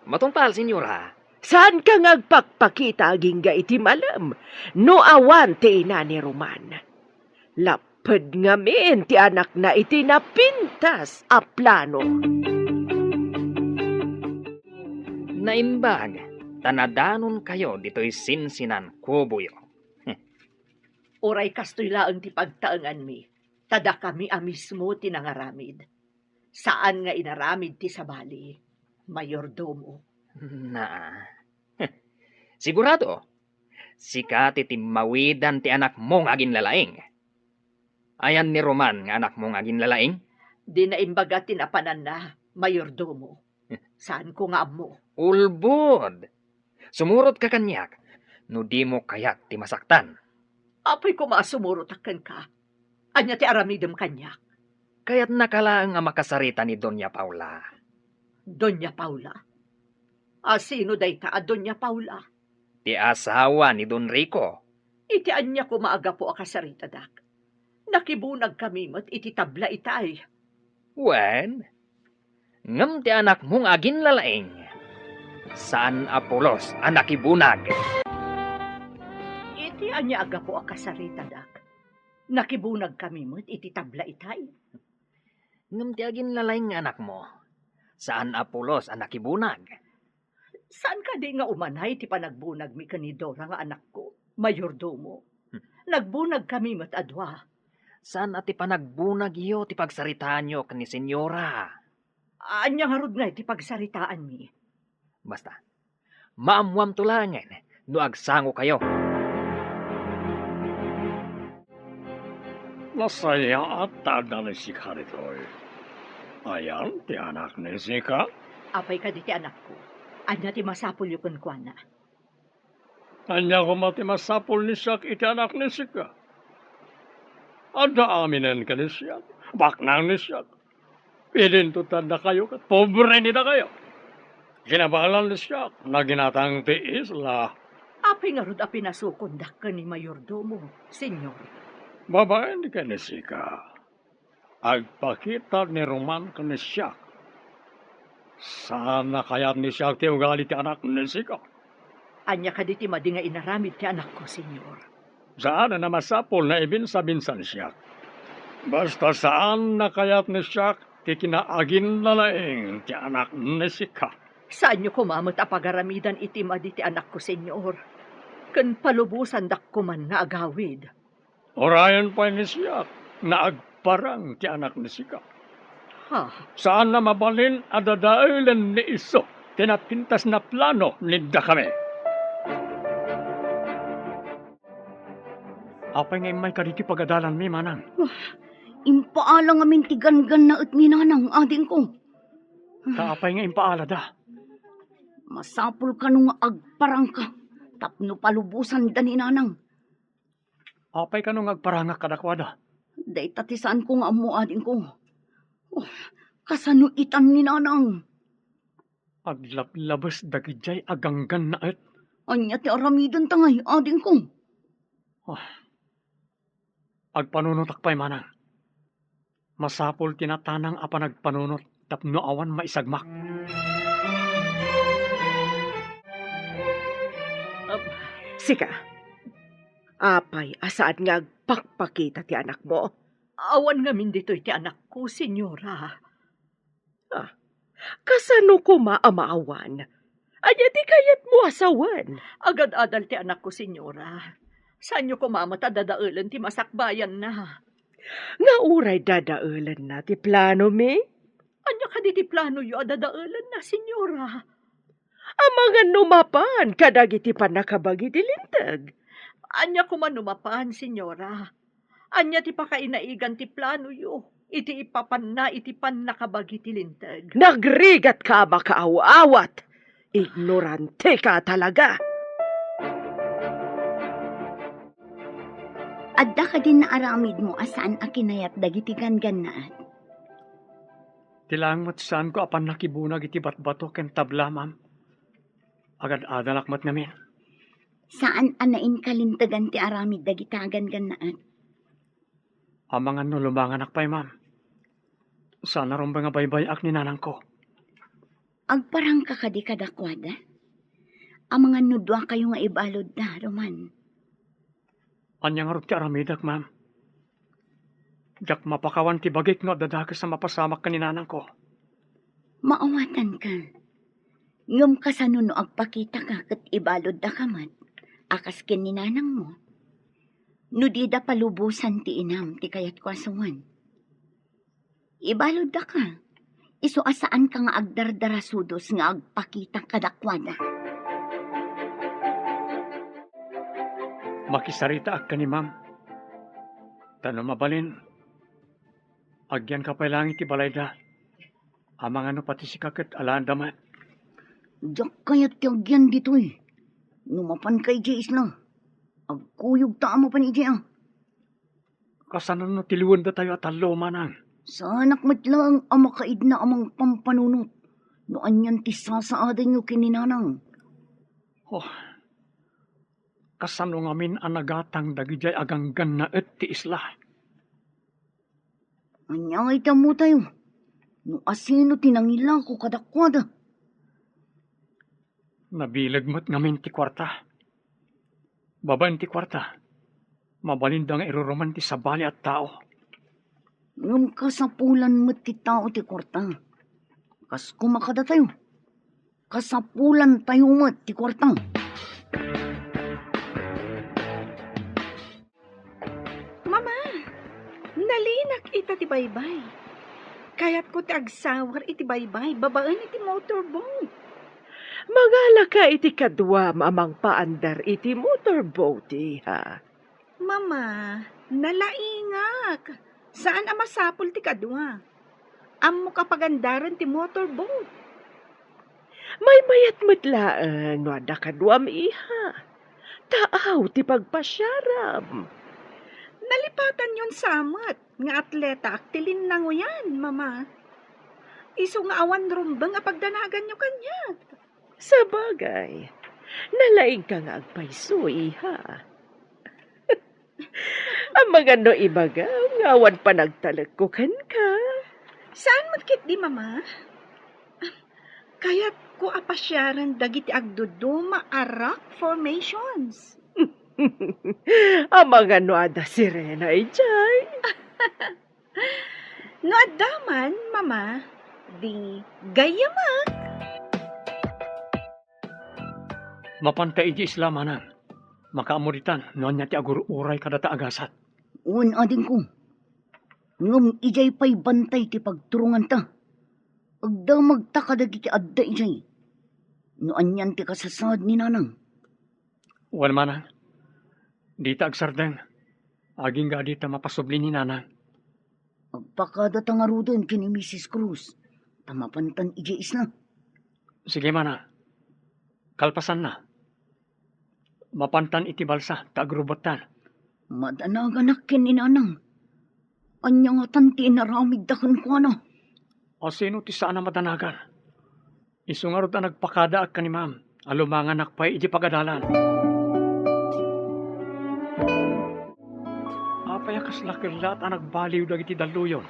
Matungpal, senyora, Saanka nga agpakpakita agingga iti malem no awan ti ina ni Roman. Lapped ngamin ti anakna iti napintas a plano. Naimbag ta nadanonkayo ditoy sinsinan kuboyo. Uray kastoy laeng ti pagtaenganmi, ta dakami a mismo ti nangaramid. Saan nga inaramid ti sabali, mayordomo. Na, sigurado, sika ti timmawidan ti anakmo nga aginlalaing. Ayan ni Roman nga anakmo nga aginlalaing? Di naimbaga ti napananna, mayordomo. Saanko nga ammo. Ulbod! Sumurotka kaniak no dimo kayat ti masaktan. Apay koma a sumurotak kenka? Ania ti aramidem kaniak? Kayatnaka laeng a makasarita ni Doña Paula. Doña Paula? A, sino dayta a Doña Paula? Ti asawa ni Don Rico. Iti ania koma a gapu a kasaritadak? Nakibunagkami met iti tabla itay. Wen, ngem ti anakmo nga aginlalaing, saan a pulos a nakibunag. Iti ania a gapu a kasaritadak? Nakibunagkami met iti tabla itay. Ngem ti aginlalaing nga anakmo, saan a pulos a nakibunag. Saan kadi nga umanay ti panagbunagmi ken ni Dora nga anakko, mayordomo? Hmm. Nagbunagkami met a dua. Saan a ti panagbunagyo ti pagsaritaanyo ken ni Señora? Ania ngarud ngay ti pagsaritaanmi? Basta, maammoamto laengen no agsangokayo. Nasayaat ta adda ni Sika ditoy. Ayan ti anak ni Sika? Apay kadi ti anakko? Ania ti masapulyo kenkuana? Ania koma ti masapul ni siak iti anak ni Sika? Adda aminen ken ni siak. Baknang ni siak. Idinto ti addakayo ket pobre ni dakayo. Kinabalan ni siak, naginatang ti isla. Apay ngarud a pinasukondak ken ni mayordomo, Señor? Babaen ken ni Sika. Agpakita ni Roman ken ni siak. Saan a kayat ni siak ti ugali ti anak ni Sika. Ania kadi ti madi nga inaramid ti anakko, Señor? Saan a masapul nga ibinsa-binsa ni siak. Basta saan a kayat ni siak ti kinaaginlalaing ti anak ni Sika. Saanyo koma met a pagaramidan iti madi ti anakko, Señor. Ken palubosandak koman nga agawid. Urayen pay ni siak nga agparang ti anak ni Sika. Ha? Saan a mabalin a dadaelen ni isu ti napintas a plano ni dakami. Apay nga immay kaditi pagadalanmi, manang? Wah, impaala ngamin ti ganggannaet ni nanang, adingko. Ta apay nga impaalada? Masapul kano nga agparangka tapno palubosanda ni nanang. Apay kano nga agparangak kadakuada? Dayta ti saanko nga ammo, adingko. Oh, kasano itan ni nanang? Aglablabes dagidiay a ganggannaet. Ania ti aramidenta ngay, adingko? Ah, agpanunotak pay, manang. Masapul ti natanang a panagpanunot tapno awan maisagmak. Sika, apay a saan nga agpakpakita ti anakmo? Awan ngamin ditoy ti anakko, Señora. Ah, kasano koma a maawan? Ania ti kayatmo a sawen? Agad-adal ti anakko, Señora. Saanyo koma met a dadaelen ti masakbayanna. Nga uray dadaelenna ti planomi? Ania kadi ti planoyo a dadaelenna, Señora? Amangan no mapan kadagiti pannakabagi ti Linteg. Ania koma no mapan, Señora? Ania ti pakainaigan ti planoyo iti ipapanna iti pannakabagi ti Linteg? Nagrigatka a makaaw-awat! Ignoranteka talaga! Adda kadin naaramidmo a saan a kinayat dagiti ganggannaet? Ti laeng met saanko a pannakibunag iti batbato ken tabla, ma'am. Agad-adalak met ngamin. Saan a nainkalintegan ti aramid dagita a ganggannaet. Amangan no lumanganak pay, ma'am. Saan a rumbeng a baybay-ak ni nanangko. Agparangka kadi kadakuada? Amangan no duakayo nga ibaludda, Roman. Ania ngarud ti aramidek, ma'am? Diak mapakawan ti bagik no adda dakes a mapasamak ken ni nanangko. Maawatanka. Ngem kasano no agpakitaka ket ibaluddaka met a kas ken ni nanangmo? No dida palubosan ti inam ti kayatko a suon. Ibaluddaka. Isu a saanka nga agdardarasudos nga agpakita kadakuada. Makisaritaak ken ni ma'am. Ta no mabalin, agyanka pay laeng iti balayda. Amangan no pati sika ket alaenda met. Diak kayat ti agyan ditoy. No mapanka idiay isla, agkuyogta a mapan idiay a. Kasano no tiliwendatayo a tallo, manang? Saanak met laeng a makaidna a mangpampanunot no anian ti sasaadanyo ken ni nanang. Oh, kasano ngamin a nagatang dagidiay a ganggannaet ti isla? Ania ngay ti ammotayo? No asino ti nangilako kadakuada? Nabileg met ngamin ti kuarta. Babaen ti kuarta, mabalinda nga iruruman ti sabali a tao. Ngem kasapulan met ti tao ti kuarta. Kas koma kadatayo, kasapulantayo met ti kuarta. Mama, nalinak ita ti baybay. Kayatko ti agsawar iti baybay babaen iti motorboat. Mangalaka iti kaduam a mangpaandar iti motorboat, iha. Mama, nalaingak. Saan a masapul ti kadua. Ammok a pagandaren ti motorboat. Maymayat met laeng no adda kaduam, iha. Taaw ti pagpasiaram. Nalipatanyon sa met nga atletaak ti linnangoyan, Mama. Isu nga awan rumbeng a pagdanaganyo kaniak. Sabagay, nalaingka nga agpayso, iha. Amangan no ibagam nga awan panagtalekko kenka. Saan met ketdi, Mama? Kayatko a pasiaren dagiti agduduma a rock formations. Amangan no adda sirena idiay. No adda man, Mama, di gayyamak. Mapanta idiay isla, manang. Makaammo ditan no ania ti agur-uray kadata a gasat. Wen, adingko. Ngem idiay pay bantay ti pagturonganta. Agdamagta kadagiti adda idiay. No anian ti kasasaad ni nanang. Wen, manang. Dita agsardeng. Agingga dita mapasubli ni nanang. Agpakadata ngaruden ken ni Misis Cruz ta mapantan idiay isla. Sige, manang. Kalpasanna, mapantan iti balsa ta agrubettan. Madanaganak ken ni nanang. Ania ngatan ti inaramidda kenkuana? Asino ti saan a madanagan? Isu ngarud a nagpakadaak ken ni ma'am a lumanganak pay iti pagadalan. Apay a kasla kellaat a nagbaliw dagiti dalluyon?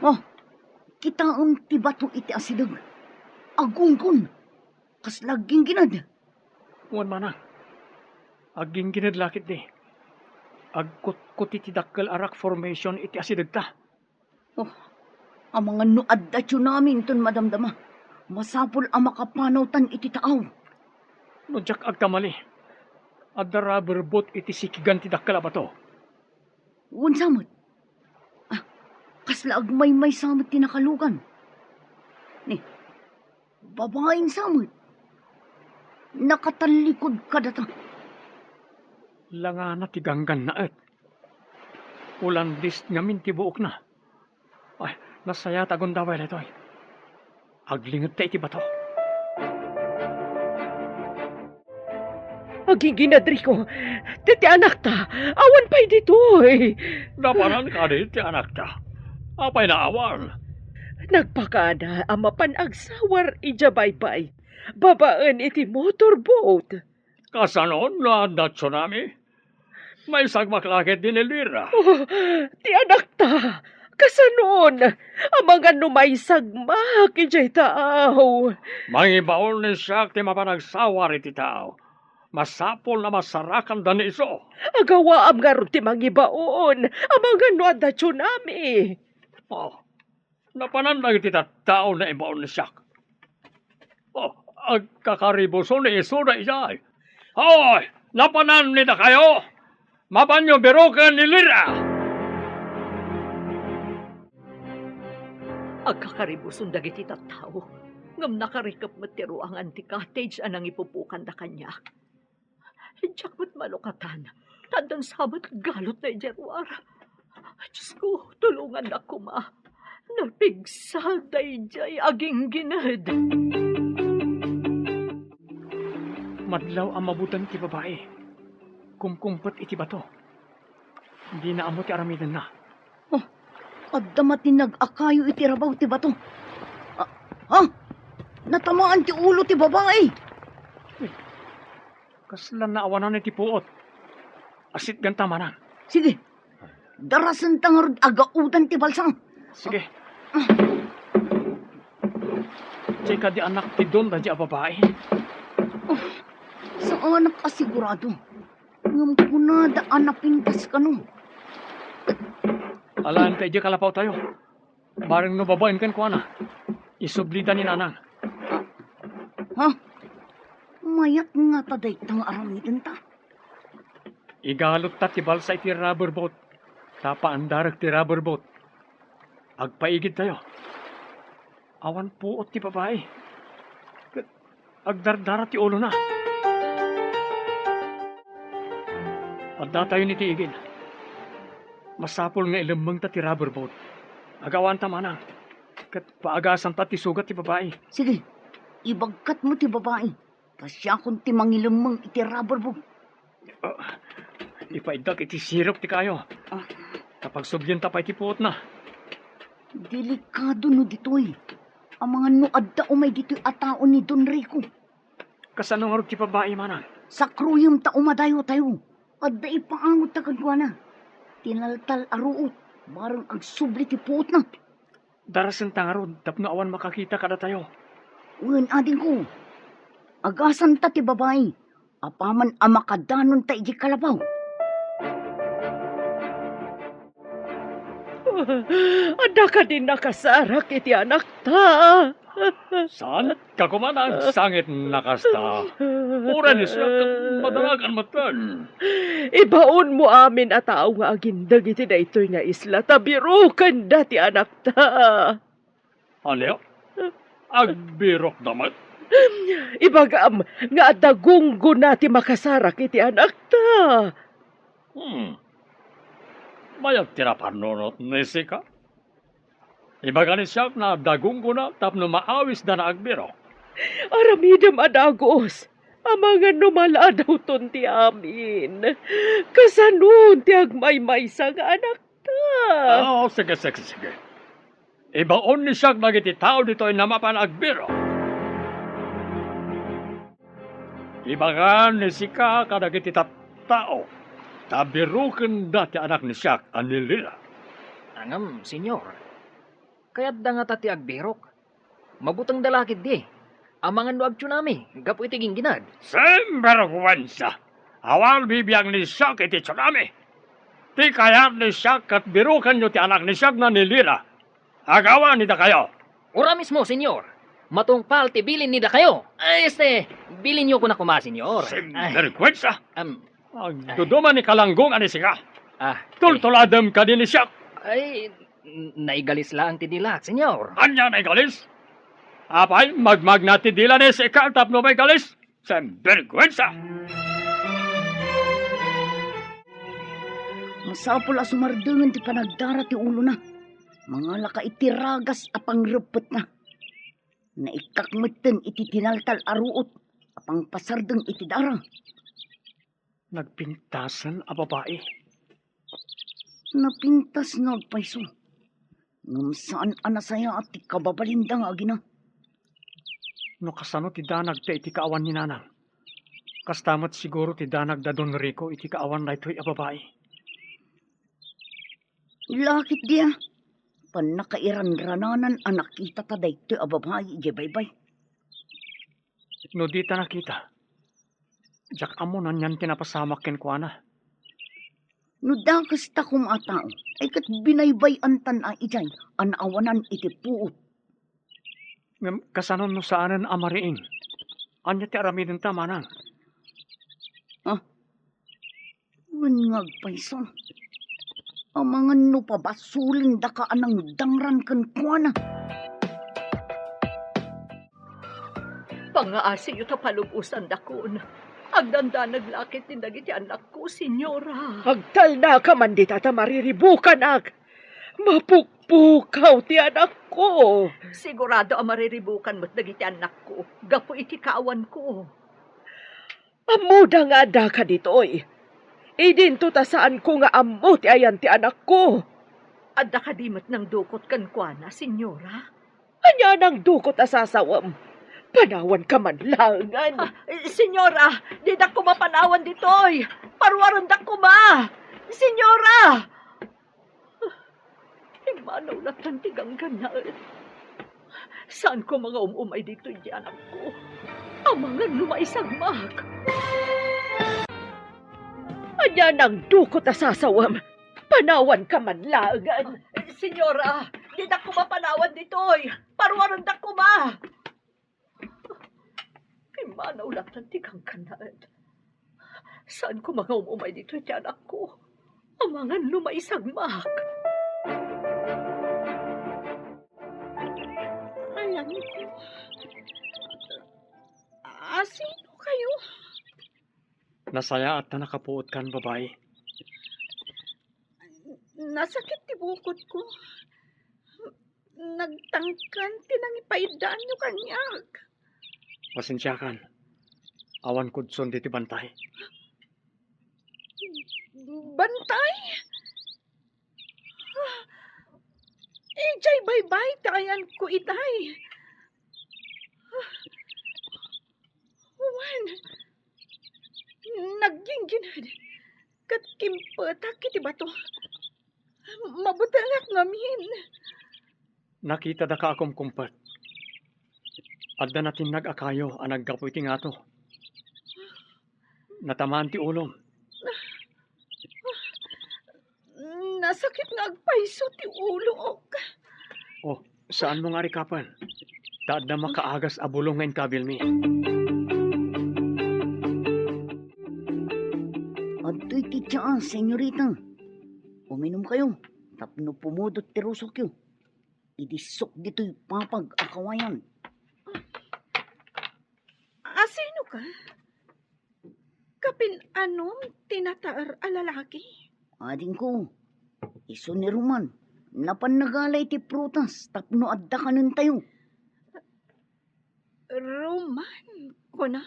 Oh, kitaem ti bato iti asideg. Agunggon. Kasla agginggined. Wen, manang. Agginggined la ketdi. Agkutkuti ti dakkel a rock formation iti asidegta. Oh, amangan no adda tsunami inton madamdama, masapul a makapanawtan iti taaw. No diak agkamali, adda rubber boat iti sikigan ti dakkel a bato. Wen sa met. Ah, kasla agmaymaysa met ti nakalugan. Ni, babaen sa met. Nakatallikud kadata. Langana ti ganggannaet. Ulandis ngamin ti buokna. Ay, nasayaat a gundaway daytoy. Aglingedta iti bato. Agginggined, Rico. Ti, ti anakta, awan pay ditoy. Napanan kadi ti anakta? Apay naawan? Nagpakada a mapan agsawar idiay baybay, babaen iti motorboat. Kasano no adda tsunami? Maisagmak la ketdi ni Elvira. Oh, ti anakta, Kasanon, amangan no maisagmak idiay taaw. Mangibaon ni siak ti mapan agsawar iti taaw. Masapul a masarakanda ni isu. Agawaam ngarud ti mangibaon, amangan no adda tsunami. Oh, napanan dagiti tattao naibaon ni siak. Oh, agkakaribuson ni isuda idiay. Hoy, napanan ni dakayo? Mapanyo biroken ni Lira! Agkakaribuson dagiti tattao, ngem nakarikep met ti ruangan ti cottage a nangipupokanda kaniak. Diak met malukatan, ta addan sa met galotna idiay ruar. Diosko, tulongannak koma. Napigsa daydiay aginggined. Madlaw a mabuteng ti babai. Kumkumpet iti bato. Dina ammo ti aramidenna. Oh, adda matinag a kayo iti rabaw ti bato. Ah, ha? Natamaan ti ulo ti babai. Kasla naawanan iti puot. Asitganta manen. Sige. Darasenta ngarud a gaodan ti balsa. Sige. Diay kadi anak ti don daydiay a babai. Oh, saanak a sigurado. Ngem kunada a napintas kano. Alaen ta idiay kalapawtayo. Bareng no babaen kenkuana, isublida ni Nanang. Ha? Mayat ngata dayta nga aramidenta? Igalotta ti balsa iti rubber boat, ta paandarek ti rubber boat. Agpaigidtayo. Awan puot ti babai. Ket agdardara ti ulona. Addatayon iti igid. Masapul nga ilemmengta ti rubber boat. Agawanta manen, ket paagasanta ti sugat ti babai. Sige, ibagkatmo ti babai. Ta siakon ti mangilemmeng iti rubber boat. Ah, ipaiddak iti sirok ti kayo. Ah. Ta pagsublienta pay ti puotna. Delikado no ditoy. Amangan no adda umay ditoy a tao ni Don Rico. Kasano ngarud ti babai manen? Sakruyem ta umadayo tayo. Adda ipaangotta kenkuana. Tinaltal a ruot, bareng agsubli ti puotna. Darasenta ngarud tapno awan makakita kadatayo. Wen, adingko. Agasanta ti babai. Apaman a makadanonta idiay kalapaw. Adda kadi nakasarak iti anakta? Saan? Kakuman, agsangit na kasta. Uray ni siak, madaragan metten. Ibaonmo amin a tao nga agindeg iti daytoy nga isla, ta birokenda ti anakta. Ania? Agbirokda met? Ibagam nga adda gunggona ti makasarak iti anakta. Hmm. Mayat ti napannunot ni sika? Ibaga ni siak nga adda gunggona tapno maawisda nga agbirok. Aramidem a dagus. Amangan no maladawton ti amin. Kasanon ti agmaymaysa nga anakta? Oh, sige, sige, sige. Ibaon ni siak dagiti tao ditoy nga mapan agbirok. Ibagan ni sika kadagiti tattao, ta birokenda ti anak ni siak a ni Lira. Ngem, Señor, kayatda ngata ti agbirok. Mabutengda la ketdi, amangan no agtsunami gapu iti gingginad. Sinbergwensa! Awan bibiag ni siak iti tsunami. Ti kayat ni siak ket birokenyo ti anak ni siak nga ni Lira. Agawan ni dakayo. Ura mismo, Señor. Matungpal ti bilin ni dakayo. Ay, este, bilinyo koma, Señor. Ay. Sinbergwensa! Am, Agduduma ni kalanggo nga ni sika. Ah, tultuladem kadi ni siak. Ay, n-, naigalis laeng ti dilak, Señor. Ania naigalis? Apay, magmagna ti dila ni sika tapno maigalis? Sinbergwensa! Masapul a sumardengen ti panagdara ti ulona. Mangalaka iti ragas a pangreppetna. Naikkak metten iti tinaltal a ruot a pangpasardeng iti dara. Nagpintasen a babai. Napintas nga agpayso. Ngem saan a nasayaat ti kababalinda nga agina. No kasano ti danagta iti kaawan ni Nanang, kasta met siguro ti danag da Don Rico iti kaawan daytoy a babai. Lakit dia. Pannakairanrananan a nakitata daytoy a babai idiay baybay. No dita nakita, diak ammo no anian ti napasamak kenkuana. No dakes ta koma a tao, ay ket binaybay-antan a idiay a naawanan iti puot. Ngem kasano no saanen a mariing? Ania ti aramidenta, manang? Ah, wen nga agpayso. Amangan no pabasolendaka a nangdangran kenkuana. Pangngaasiyo ta palubosandakon. Agdandanag la ketdin dagiti annakko, Senyora. Agtalnaka man dita ta mariribukanak. Mapukpukaw ti anakko. Sigurado a mariribukan met dagiti annakko gapu iti kaawanko. Ammoda nga addaka ditoy. Idinto ta saanko nga ammo ti ayan ti anakko. Adda kadi met nangdukot kenkuana, Senyora? Ania nangdukot a sasawem? Panawanka man laengen. Ah, Senyora, didak koma panawan ditoy. Paruarendak koma. Senyora! Immanaw latta ti ganggannaet. Saanko nga um-umay ditoy iti anakko. Amangan no maisagmak. Ania nangdukot a sasawem? Panawanka man laengen. Senyora, didak koma panawan ditoy. Paruarendak koma. Immanaw latta ti ganggannaet. Saanko nga um-umay ditoy ti anakko. Amangan no maisagmak. Ayanko. Asino kayo? Nasayaat ta nakapuotkan, babai. Nasakit ti bukotko. Nagtangken ti nangipaidaanyo kaniak. Pasensiakan. Awan kudson ditoy bantay. Bantay? Idiay baybay ti ayanko itay. Wen, nagginggined ket kimpetak iti bato. Mabutengak ngamin. Nakitada ka a kumkumpet. Adda natinnag a kayo a naggapu iti ngato. Natamaan ti ulom. Nasakit nga agpayso ti ulok. Oh, saanmo nga arikapen? Ta adda makaagas a bulong nga inkabilmi. Adtoy ti tsaa, senyorita. Uminumkayo tapno pumudot ti rusokyo. Idissok ditoy papag a kawayan. Asino ka? Kapin-anom ti nataer a lalaki? Adingko, isu ni Roman. Napan nagala iti prutas tapno adda kanentayo. Roman, kunam?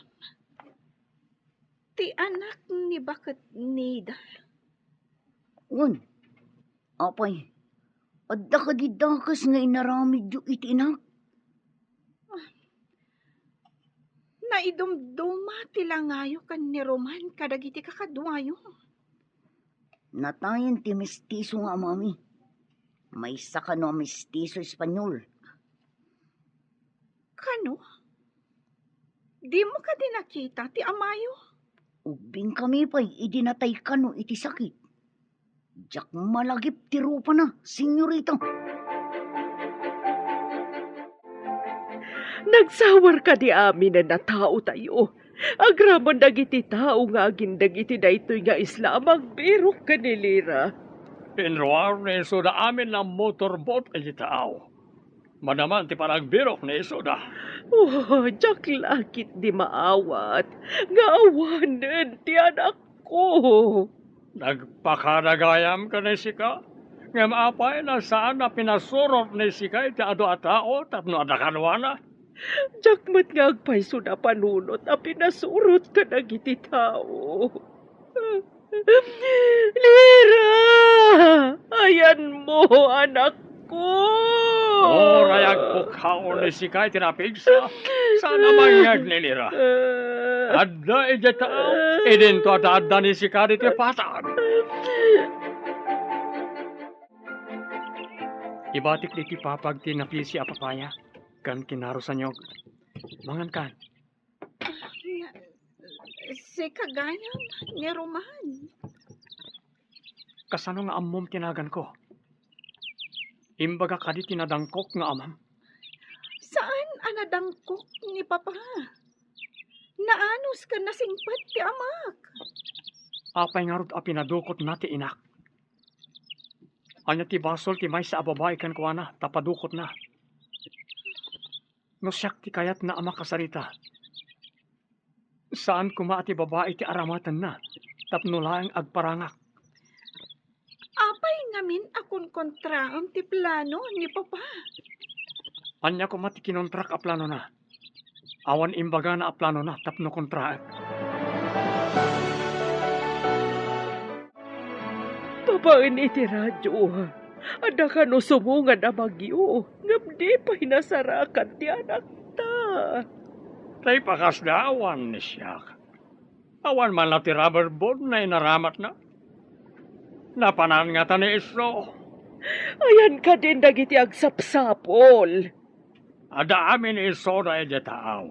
Ti anak ni baket Nida? Wen, apay, adda kadi dakes nga inaramidyo iti inak? Naidumduma ti langayo ken ni Roman kadagiti kakaduayo. Natayen ti mestizo nga amami. Maysa kano a mestizo Espanyol. Kano? Dimo kadi nakita ti amayo? Ubbingkami pay idi natay kano iti sakit. Diak malagip ti rupana, senyorita. Nagsawar kadi aminen a taotayo. Agraman dagiti tao nga agindeg iti daytoy nga isla a magbirok ken ni Lira. Inruar ni Isuda amin a motorboat iti tao. Manaman ti panagbirok ni Isuda. Oh, diak la ketdi maawat nga awanen ti anakko. Nagpakanagayam ken ni sika, ngem apay, no saan a pinasurot ni sika iti adu a tao tapno adda kaduana? Diak met nga agpayso a panunot a pinasurot kadagiti tao. Lira! Ayanmo, anakko! Uray agpukkaw ni sika iti napigsa, saan a mangngeg ni Lira. Adda idiay tao, idinto adda ni sika ditoy patag. Ibatik ditoy papag ti napisi a papaya ken kinarusanyog. Mangankan. Sika gayam ni Roman. Kasano nga ammom ti naganko? Imbaga kadi ti nadangkok nga amam? Saan a nadangkok ni Papa. Naanus ken nasingpet ti amak. Apay ngarud a pinadukotna ti inak? Ania ti basol ti maysa a babai kenkuana ta padukotna? No siak ti kayatna a makasarita, saan koma a ti babai ti aramatenna tapno laeng agparangak. Apay ngamin a konkontraem ti plano ni Papa? Ania koma ti kinontrak a planona? Awan imbagana a planona tapno kontraek. Babaen iti radio, adda kano sumungad a bagyo, ngem di pay nasarakan ti anakta. Tay pakasda awan ni siak. Awan man la ti rubber boat nga inaramatna. Napanan ngata ni Iso. Ayan kadin dagiti agsapsapul. Adda amin ni Iso da idiay taaw.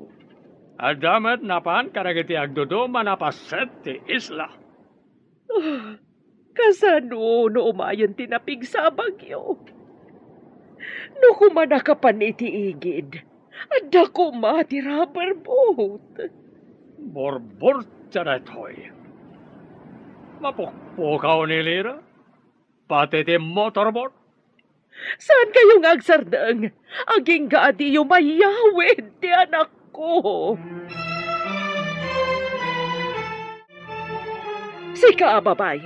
Adda met napan kadagiti agduduma a paset ti isla. Ah, kasano no umayen ti napigsa a bagyo? No koma nakapan iti igid, adda koma ti rubber boat. Burburtia daytoy. Mapukpukaw ni Lira. Pati ti motorboat. Saan kayo nga agsardeng? Agingga a diyo mayawid ti anakko. Sika a babay,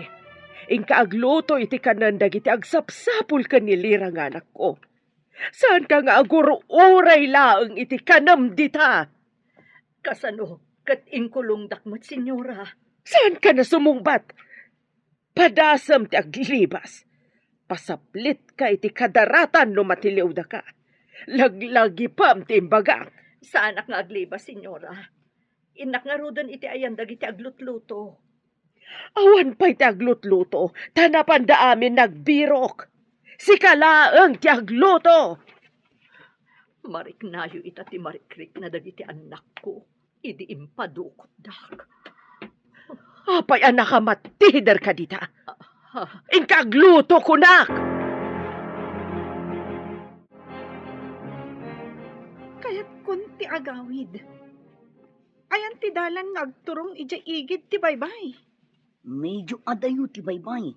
inka agluto iti kanen dagiti agsapsapul ken ni Lira nga anakko. Saanka nga agur-uray laeng iti kanem dita? Kasano ket inkulongdak met, Senyora? Saanka nga sumungbat? Padasem ti aglibas. Pasaplitka iti kadaratan no matiliwdaka. Laglagipem ti imbagak. Saanak nga aglibas, Senyora. Innak ngaruden iti ayan dagiti aglutluto. Awan pay ti aglutluto, ta napanda amin nagbirok. Sika laeng ti agluto. Mariknayo ita ti marikrikna dagiti annakko idi impadukotdak. Apay a nakamattiderka dita? Ah, ah. Inka agluto, kunak! Kayatkon ti agawid. Ayan ti dalan nga agturong idiay igid ti baybay? Medio adayo ti baybay.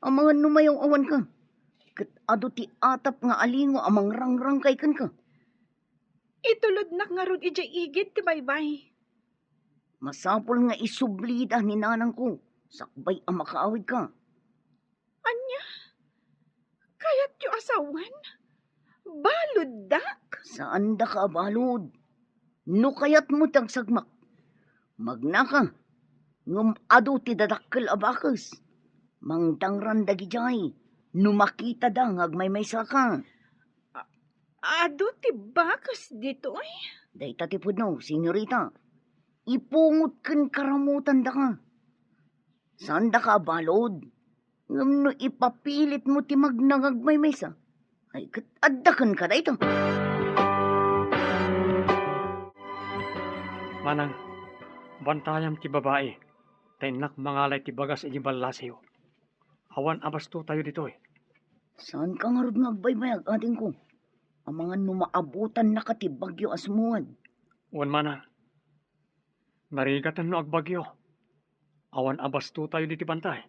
Amangan no mayaw-awanka. Ket adu ti atap nga alingo a mangrangrangkay kenka. Itulodnak ngarud idiay igid ti baybay. Masapul nga isublida ni nanangko sakbay a makaawidka. Ania? Kayatyo a sawen? Baluddak? Saandaka a balud. No kayatmo ti agsagmak, magnaka, ngem adu ti dadakkel a bakes. Mangdangran dagidiay no makitada nga agmaymaysaka. A-, adu ti bakes ditoy? Dayta ti pudno, senyorita. Ipungot ken karamutandaka. Saandaka a balud, ngem no ipapilitmo ti magnangagmaymaysa, ay ket adda kenka dayta. Manang, bantayam ti babai, ta innak mangala iti bagas iti ballasiyo. Awan a bastotayo ditoy. Saanka ngarud nga agbaybayag, adingko? Amangan no maabutannaka ti bagyo a sumungad. Wen, manang, narigaten no agbagyo. Awan a bastotayo ditoy bantay.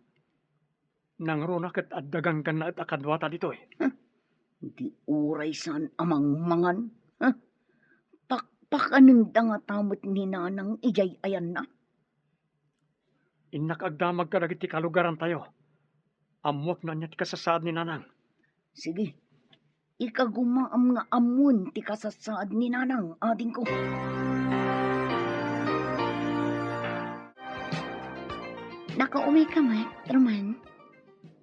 Nangruna ket adda ganggannaet a kaduata ditoy. Huh? Di uray saan a mangmangan? Huh? Pakpakanenda ngata met ni Nanang idiay ayanna? Innak agdamag kadagiti kalugarantayo. Ammoak no ania ti kasasaad ni Nanang. Sige. Ikagumaam nga ammon ti kasasaad ni Nanang, adingko. Nakaumay ka met, Roman?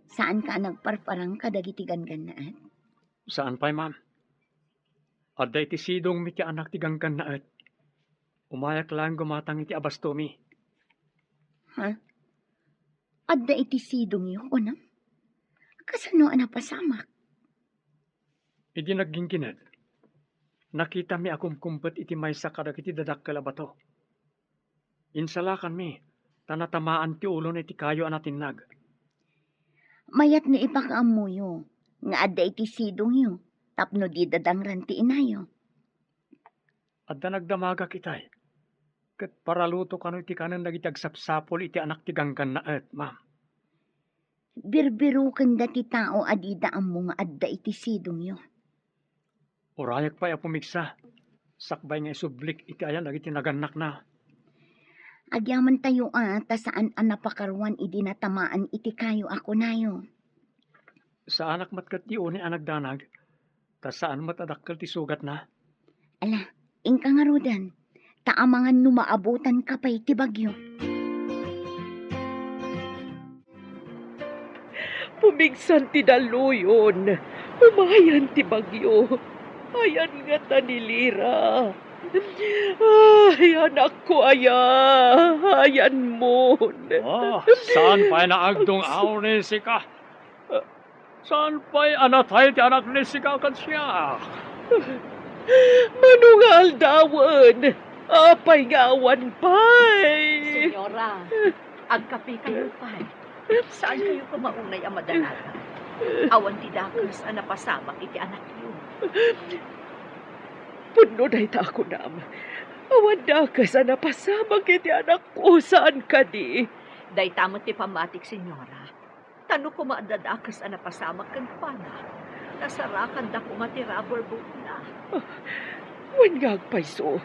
Saanka a nagparparang kadagiti ganggannaet? Saan pay, ma'am. Adda iti sidongmi ti anak ti ganggannaet. Umayak laeng gumatang iti abastomi. Ha? Adda iti sidongyo, kunam? Kasano a napasamak? Idi nagginggined, nakitami a kumkumpet iti maysa kadagiti dadakkel a bato. Insalakanmi, ta natamaan ti ulona iti kayo a natinnag. Mayat no ipakaammoyo nga adda iti sidongyo tapno dida dangran ti inayo. Adda nagdamagak itay, ket paraluto kano iti kanen dagiti agsapsapul iti anak ti ganggannaet, ma'am. Birbirokenda ti tao a dida ammo nga adda iti sidongyo. Urayek pay a pumigsa, sakbay nga isublik iti ayan dagiti nagannakna. Agyamankatayo a ta saan a napakaruan idi natamaan iti kayo a kunayo. Saanak met ket ti unay a nagdanag, ta saan met a dakkel ti sugatna. Ala, inka ngaruden, ta amangan no maabutanka pay ti bagyo. Pumigsan ti dalluyon, umayan ti bagyo. Ayan ngata ni Lira. Ay, anakko aya, ayanmon. Ah, saan pay naagdung-aw ni sika? Saan pay a natay ti anak ni sika ken siak? Mano nga aldawen? Apay nga awan pay? Senyora, agkapikayo pay. Saan kayo koma unay a madanagan? Awan ti dakes a napasamak iti anakyo. Pudno dayta a kunam. Awan dakes a napasamak iti anakko, saan kadi? Dayta met ti pammatik, senyora. Ta no koma adda dakes a napasamak kenkuana, nasarakanda koma ti rubber boatna. Ah, wen nga agpayso.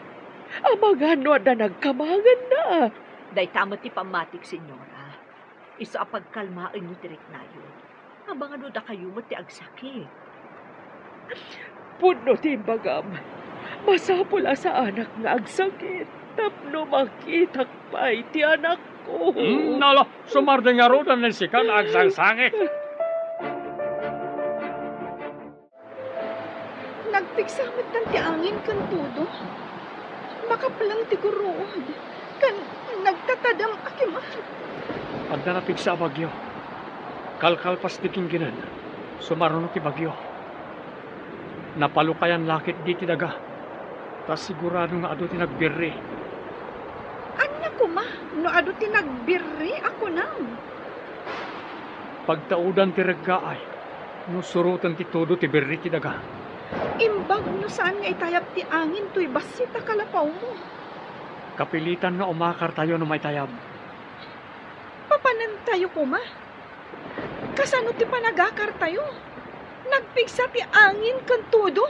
Amangan no adda nagkamanganna. Dayta met ti pammatik, senyora. Isu a pagkalmaenyo ti riknayo. Amangan no dakayo met ti agsakit. Pudno ti imbagam. Masapul a saanak nga agsakit tapno makitak pay ti anakko. Hmm, ala, sumardeng ngaruden ni sika nga agsangsangit. Nagpigsa met ti angin ken todo. Makapleng ti guruod, ken nagtatadem a kimat. Adda napigsa a bagyo. Kalkalpas ti ginggined, sumaruno ti bagyo. Napalukayan la ketdi ti daga, ta sigurado nga adu ti nagbirri. Ania koma no adu ti nagbirri a kunam? Pagtaudan ti reggaay no suroten ti todo ti birri ti daga. Imbag no saan nga itayab ti angin toy bassit a kalapawmo. Kapilitan nga umakartayo no maitayab. Papanentayo koma? Kasano ti panagakartayo? Nagpigsa ti angin ken todo.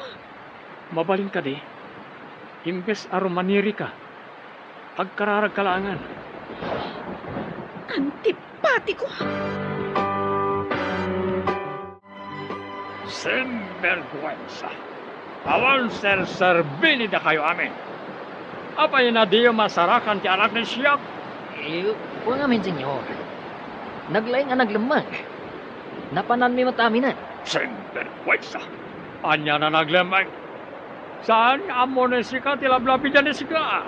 Mabalin kadi? Imbes a rumanirika, agkararagka laengen. Antipatiko! Sinbergwensa! Awan serserbili dakayo amin! Apay a diyo masarakan ti anak ni siak? Eh, wen ngamin, Senyor. Naglaing a naglemmeng. Napananmi met aminen. Sinbergwensa! Ania a naglemmeng? Saan nga ammo ni sika ti lablabidan ni sika?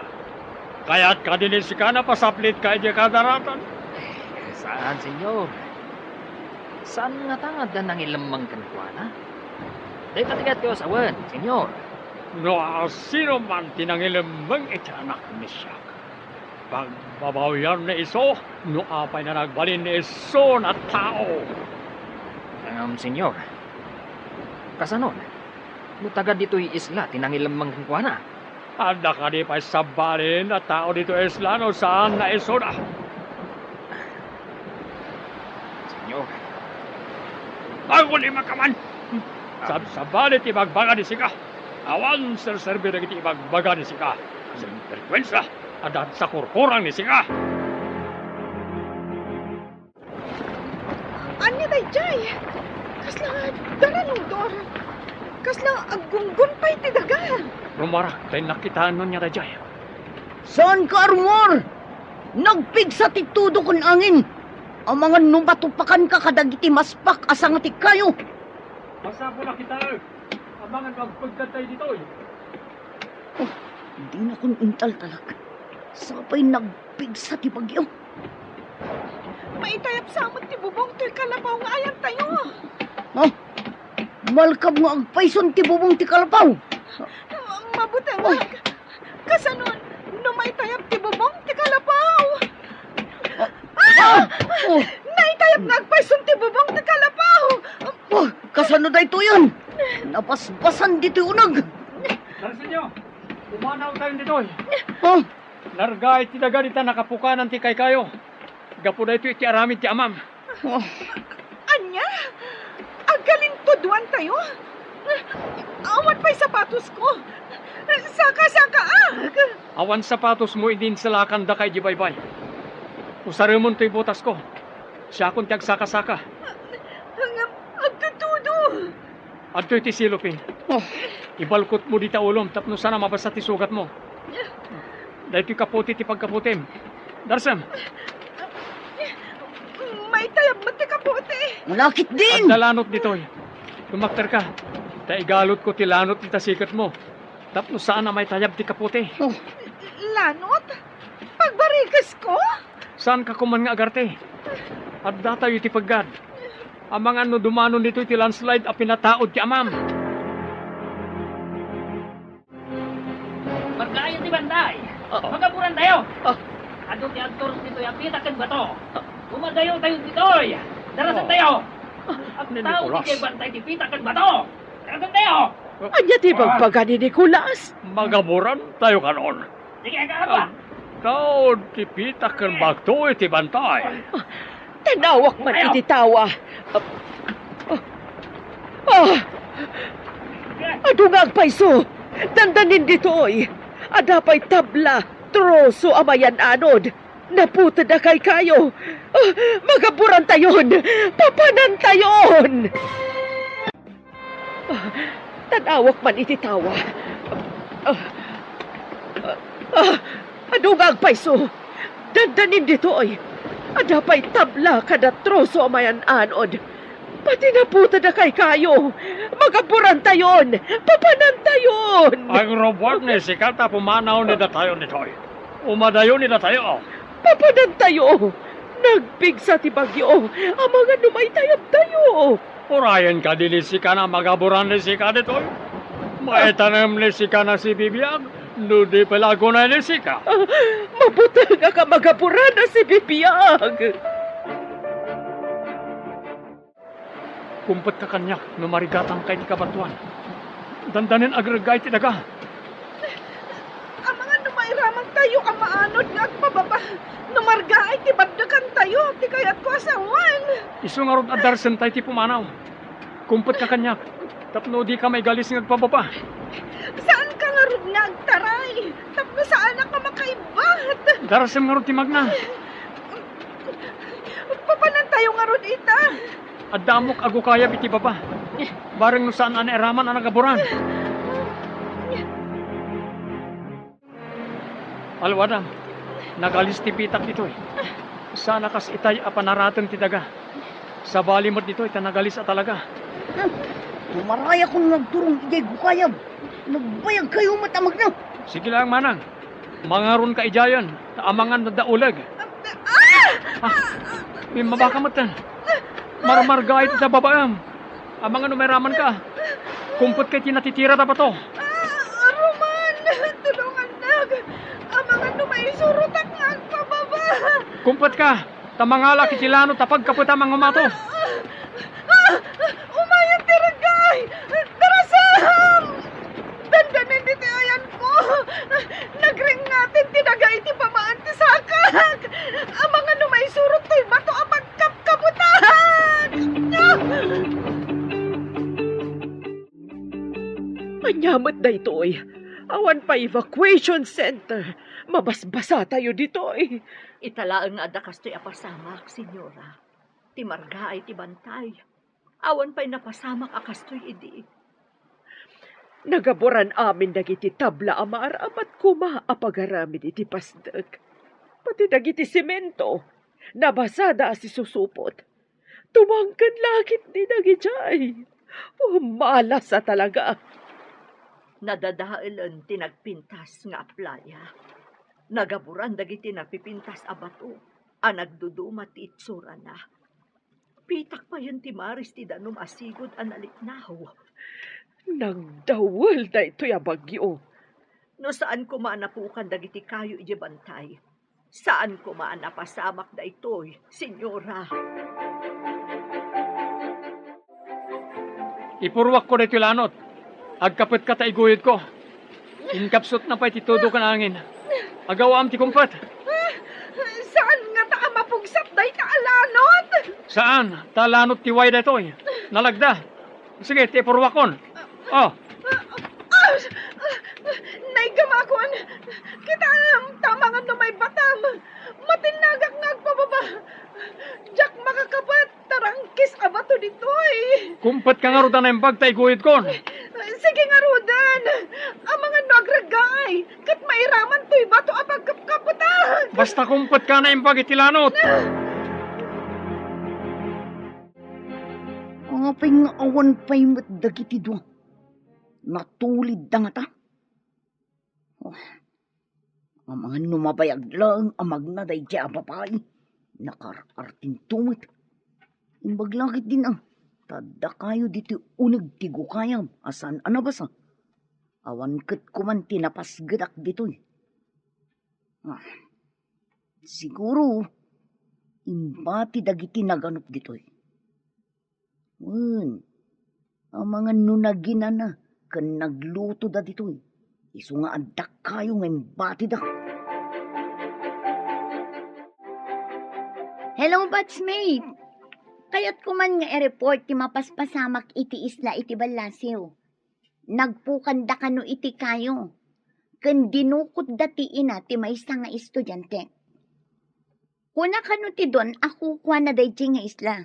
Kayat kadi ni sika a napasaplitka idiay kadaratan? Eh, saan, Senyor. Saan ngata nga adda nangilemmeng kenkuana? Dayta ti kayatko a sawen, Senyor. No sino man ti nangilemmeng iti anak ni siak, pagbabawian ni isu no apay nga nagbalin ni isu a tao. Ngem, Senyor, kasanon? No taga ditoy isla ti nangilemmeng kenkuana? Adda kadi pay sabali a tao ditoy isla no saan nga isuda? Senyor. Agullimaka man! Sabsabali ti ibagbaga ni sika. Awan serserbi dagiti ibagbaga ni sika. Sinbergwensa! Adda sakurkurang ni sika. Ania daydiay? Kasla daranudor. Kasla aggunggon pay ti daga. Rumarak ta innak kitaen no ania daydiay. Saanka a rummuar? Nagpigsa ti todo ken angin. Amangan no matupakanka kadagiti maspak a sanga ti kayo. Masapul a kitaek. Amangan no agpegkadtayo ditoy. Oh, dinakon intaltalek. Sapay nagpigsa ti bagyo. Maitayab sa met ti bubong toy kalapaw nga ayantayo. Oh, Malkam nga agpayson ti bubong ti kalapaw. Mabutengak. Kasano no maitayab ti bubong ti kalapaw? Ah! Oh! Naitayab nga agpayson ti bubong ti kalapaw. Oh, kasano daytoyen? Nabasbasan ditoy uneg. Darsenyo, pumanawtayon ditoy. Oh! Nargaay ti daga dita nakapukanan ti kaykayo. Gapu daytoy iti aramid ti amam. Oh. Ania? Agkalintudwantayo? Awan pay sapatosko. Saka-sakaak. Awan sapatosmo idi insalakandaka idiay baybay. Usaremon toy botasko. Siakon ti agsaka-saka. Ngem agtudtudo. Adtoy ti silopin. Oh. Ibalkotmo dita ulom tapno saan a mabasa ti sugatmo. Daytoy kapote ti pagkapotem. Darsem. Maitayab met ti kapote. Malakit din. Adda lanot ditoy. Tumakderka. Ta igalotko ti lanot dita siketmo. Tapno saan a maitayab ti kapote. Oh. Lanot? Pagbarigesko? Saanka koman nga agarte? Addatayo iti peggad. Amangan no dumanon ditoy ti landslide a pinataud ti amam. Margaay ti bantay. Ah. Magaburantayo. Ah. Adu ti agturong ditoy a pita ken bato. Umadayotayo ditoy. Darasentayo. Ah. Agtaud Nicolas. Iti bantay ti pita ken bato. Darasentayo. Ania ti ibagbaga ni Nicolas? Magaburantayo kanon. Sige, agaba. Agtaud ti pita ken bato iti bantay. Ah, tan-awak man iti tawa. Ah, ah, adu nga agpayso. Dandanin ditoy. Adda pay tabla, troso a mayan-anod. Naputed a kaykayo. Ah, magaburantayon. Papanantayon. Ah, tan-awak man iti tawa. Ah, ah, ah, adu nga agpayso. Dandanin ditoy. Adda pay tabla kada troso a mayan-anod. Pati naputed a kaykayo. Magaburantayon. Papanantayon. Agrubbuat ni sika ta pumanaw ni datayo ditoy. Umadayo ni datayo. Papanantayo. Nagpigsa ti bagyo. Amangan no maitayabtayo. Urayen kadi ni sika a magaburan ni sika ditoy? Maitanem ni sika a sibibiag, no di pay la agunay ni sika. Ah, mabutengak a magaburan a sibibiag. Kumpetka kaniak no marigatanka iti kabatoan. Dandanin agreggaay ti daga. Amangan no mairamantayo a maanod nga agpababa, no margaay ti baddekantayo ti kayatko a sawen. Isu ngarud a darsentay ti pumanaw. Kumpetka kaniak, tapno dika maigalis nga agpababa. Saanka ngarud nga agtaray, tapno saanak a makaibbat. Darsem ngarud ti magna. Papanantayo ngarud ita. Adda ammok a gukayab iti baba. Bareng no saan a nairaman a nagaburan. Alwadam, nagalis ti pitak ditoy. Saan a kas itay a panaraten ti daga. Sabali met ditoy ta nagalis a talaga. Tumaray a kun nagturong idiay gukayab. Nagbayagkayo met a magna. Sige lang, manang. Mangaronka idiayen, ta amangan no adda uleg. Ah! Ah, bimmabaka metten. Marmargaay ti babaem. Amangan no mairamanka. Kumpetka iti natitira a bato. Ah, Roman, tulongannak. Amangan no maisurotak nga agpababa. Kumpetka. Ta mangalak iti lanot a pagkapetam a ngumato. Ah! Umayen ti reggaay! Darasam! Dandanin ditoy ayanko! Nagringngaten ti daga iti pamaan ti sakak! Amangan no maisurot toy bato a pagkapkabutak! Ania met daytoy? Awan pay evacuation center. Mabasbasatayo ditoy. Ita laeng nga adda kastoy a pasamak, Senyora. Ti margaay ti bantay. Awan pay napasamak a kastoy idi. Nagaburan amin dagiti tabla a maaramat koma a pagaramid iti pasdek. Pati dagiti semento, nabasada a sisusupot. Tumangken lakit ni dagidiay. Oh, malas a talaga. Nadadaelen ti nagpintas nga aplaya. Nagaburan dagiti napipintas a bato a nagduduma ti itsurana. Pitak payen ti maris ti danum a sigud a naliknaw. Nagdawel daytoy a bagyo. No saan koma a napukan dagiti kayo idiay bantay, saan koma a napasamak daytoy, Senyora. Ipurruakko daytoy lanot. Agkapetka ta iguyodko. Inkapsutna pay ti tudo ken angin. Agawaam ti kumpet. Ah, saan ngata a mapugsat dayta a lanot? Saan, ta lanot ti way daytoy. Nalagda. Sige, ti ipurruakon. Oh. Ah, ah, ah, naigamakon. Kitaem, tama nga no maibatam. Matinnagak nga agpababa. Diak makakapet. Tarangkis a bato ditoy. Kumpetka ngarud a naimbag ta iguyodkon. Sige ngaruden. Amangan no agraggaay, ket mairaman toy bato a pagkapkapetak. Basta kumpetka a naimbag iti lanot. Apay nga awan pay met dagiti dua? Natulidda ngata? Oh, amangan no mabayag laeng a magna daydiay a babai, nakaar-artinto met. Imbag la ketdin a, ta adda kayo ditoy uneg ti gukayam a saan a nabasa. Awan ket koman ti napasgedak ditoy. Ah, siguro, imbati dagiti naganop ditoy. Wen, amangan no naginana ken naglutoda ditoy, isu nga adda kayo nga imbatida. Hello, batchmate! Kayatko man nga i-report ti mapaspasamak iti isla iti ballasiw. Nagpukanda kano iti kayo, ken dinukotda ti ina ti maysa nga estudiante. Kuna kano ti don a kukuana daydiay nga isla.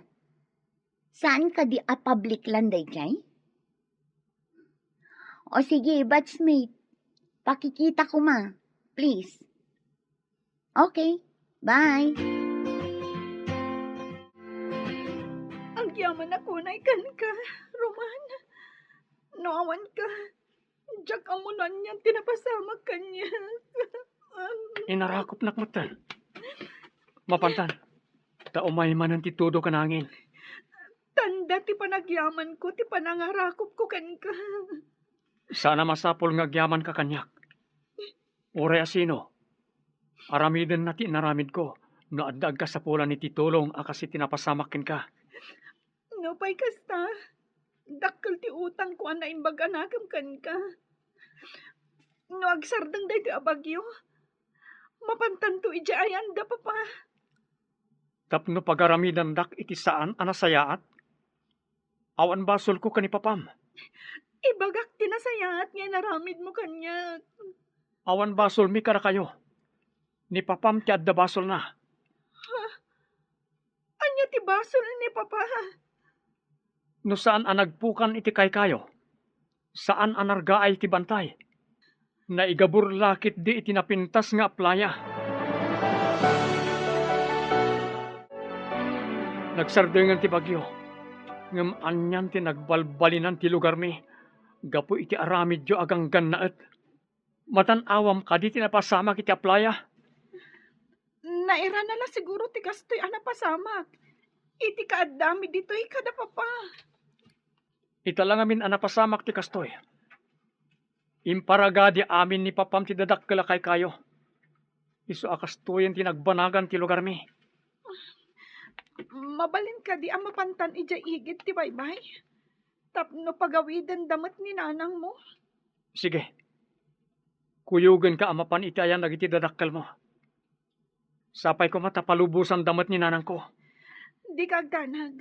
Saan kadi a public land daydiay? O sige, batchmate. Pakikita koma, please. Okay, bye. Agyamanak unay kenka, Roman. No awanka, diak ammo no anian ti napasamak kaniak. Inarakopnak metten. Mapantan, ta umay manen ti tudo ken angin. Tanda ti panagyamanko ti panangarakopko kenka. Saan a masapul nga agyamanka kaniak. Uray a sino, aramidenna ti inaramidko no adda agkasapulan iti tulong a kas iti napasamak kenka. Nupay kasta, dakkel ti utangko a naimbag a nakem kenka. No agsardeng daytoy a bagyo, mapantanto idiay ayanda, Papa. Tapno pagaramidandak iti saan a nasayaat? Awan basolko ken ni Papam. Ibagak ti nasayaat nga inaramidmo kaniak. Awan basolmi kadakayo. Ni Papam ti adda basolna. Ha? Ania ti basol ni Papa? No saan a nagpukan iti kaykayo, saan a nargaay ti bantay, naigabur la ketdi iti napintas nga aplaya. Nagsardengen ti bagyo, ngem anian ti nagbalbalinan ti lugarmi gapu iti aramidyo a ganggannaet. Matan-awam kadi ti napasamak iti aplaya? Nairana la siguro ti kastoy a napasamak iti kaaddami ditoy kada Papa. Ita la ngamin a napasamak ti kastoy. Imparagadi amin ni Papam ti dadakkel a kaykayo. Isu a kastoyen ti nagbanagan ti lugarmi. Mabalin kadi a mapantan idiay igid ti baybay tapno pagawidenda met ni nanangmo? Sige. Kuyogenka a mapan iti ayan dagiti dadakkelmo. Sapay koma ta palubosanda met ni nanangko. Dika agdanag.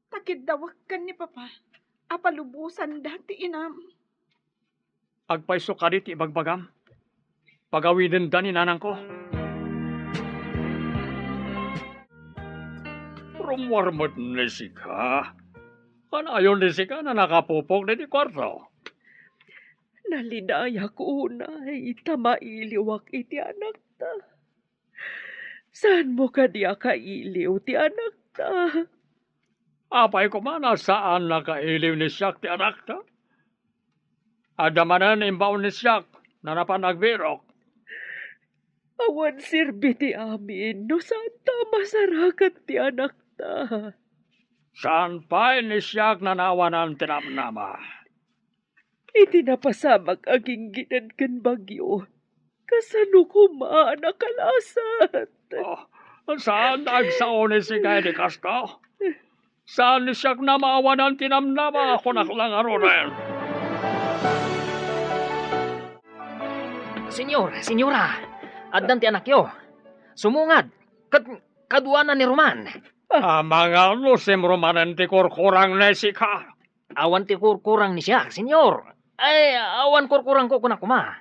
Ta kiddawek ken ni Papa a palubosanda ti inam. Agpayso kadi ti ibagbagam? Pagawidenda ni nanangko. Rummuar met ni sika. Kanayon ni sika a nakapupok ditoy kuarto. Nalidayak unay ta mailiwak iti anakta. Saanmo kadi a kailiw ti anakta? Apay koma a saan a kailiw ni siak ti anakta? Adda manen imbaon ni siak, nanapan agbirok. Awan serbi ti amin no saanta a masarakan ti anakta. Saan pay ni siak nanawanan ti namnama. Iti napasamak a ginggined ken bagyo, kasano koma a nakalasat? Oh, saan agsao ni sika iti kasta? Saan ni siak namawanan ti namnama, kunak la ngaruden. Senyor, senyora, addan ti anakyo. Sumungad, ket kaduana ni Roman. Amangan no simrumanen ti kurkurang ni sika. Awan ti kurkurang ni siak, senyor. Ay, awan kurkurangko, kunak koma.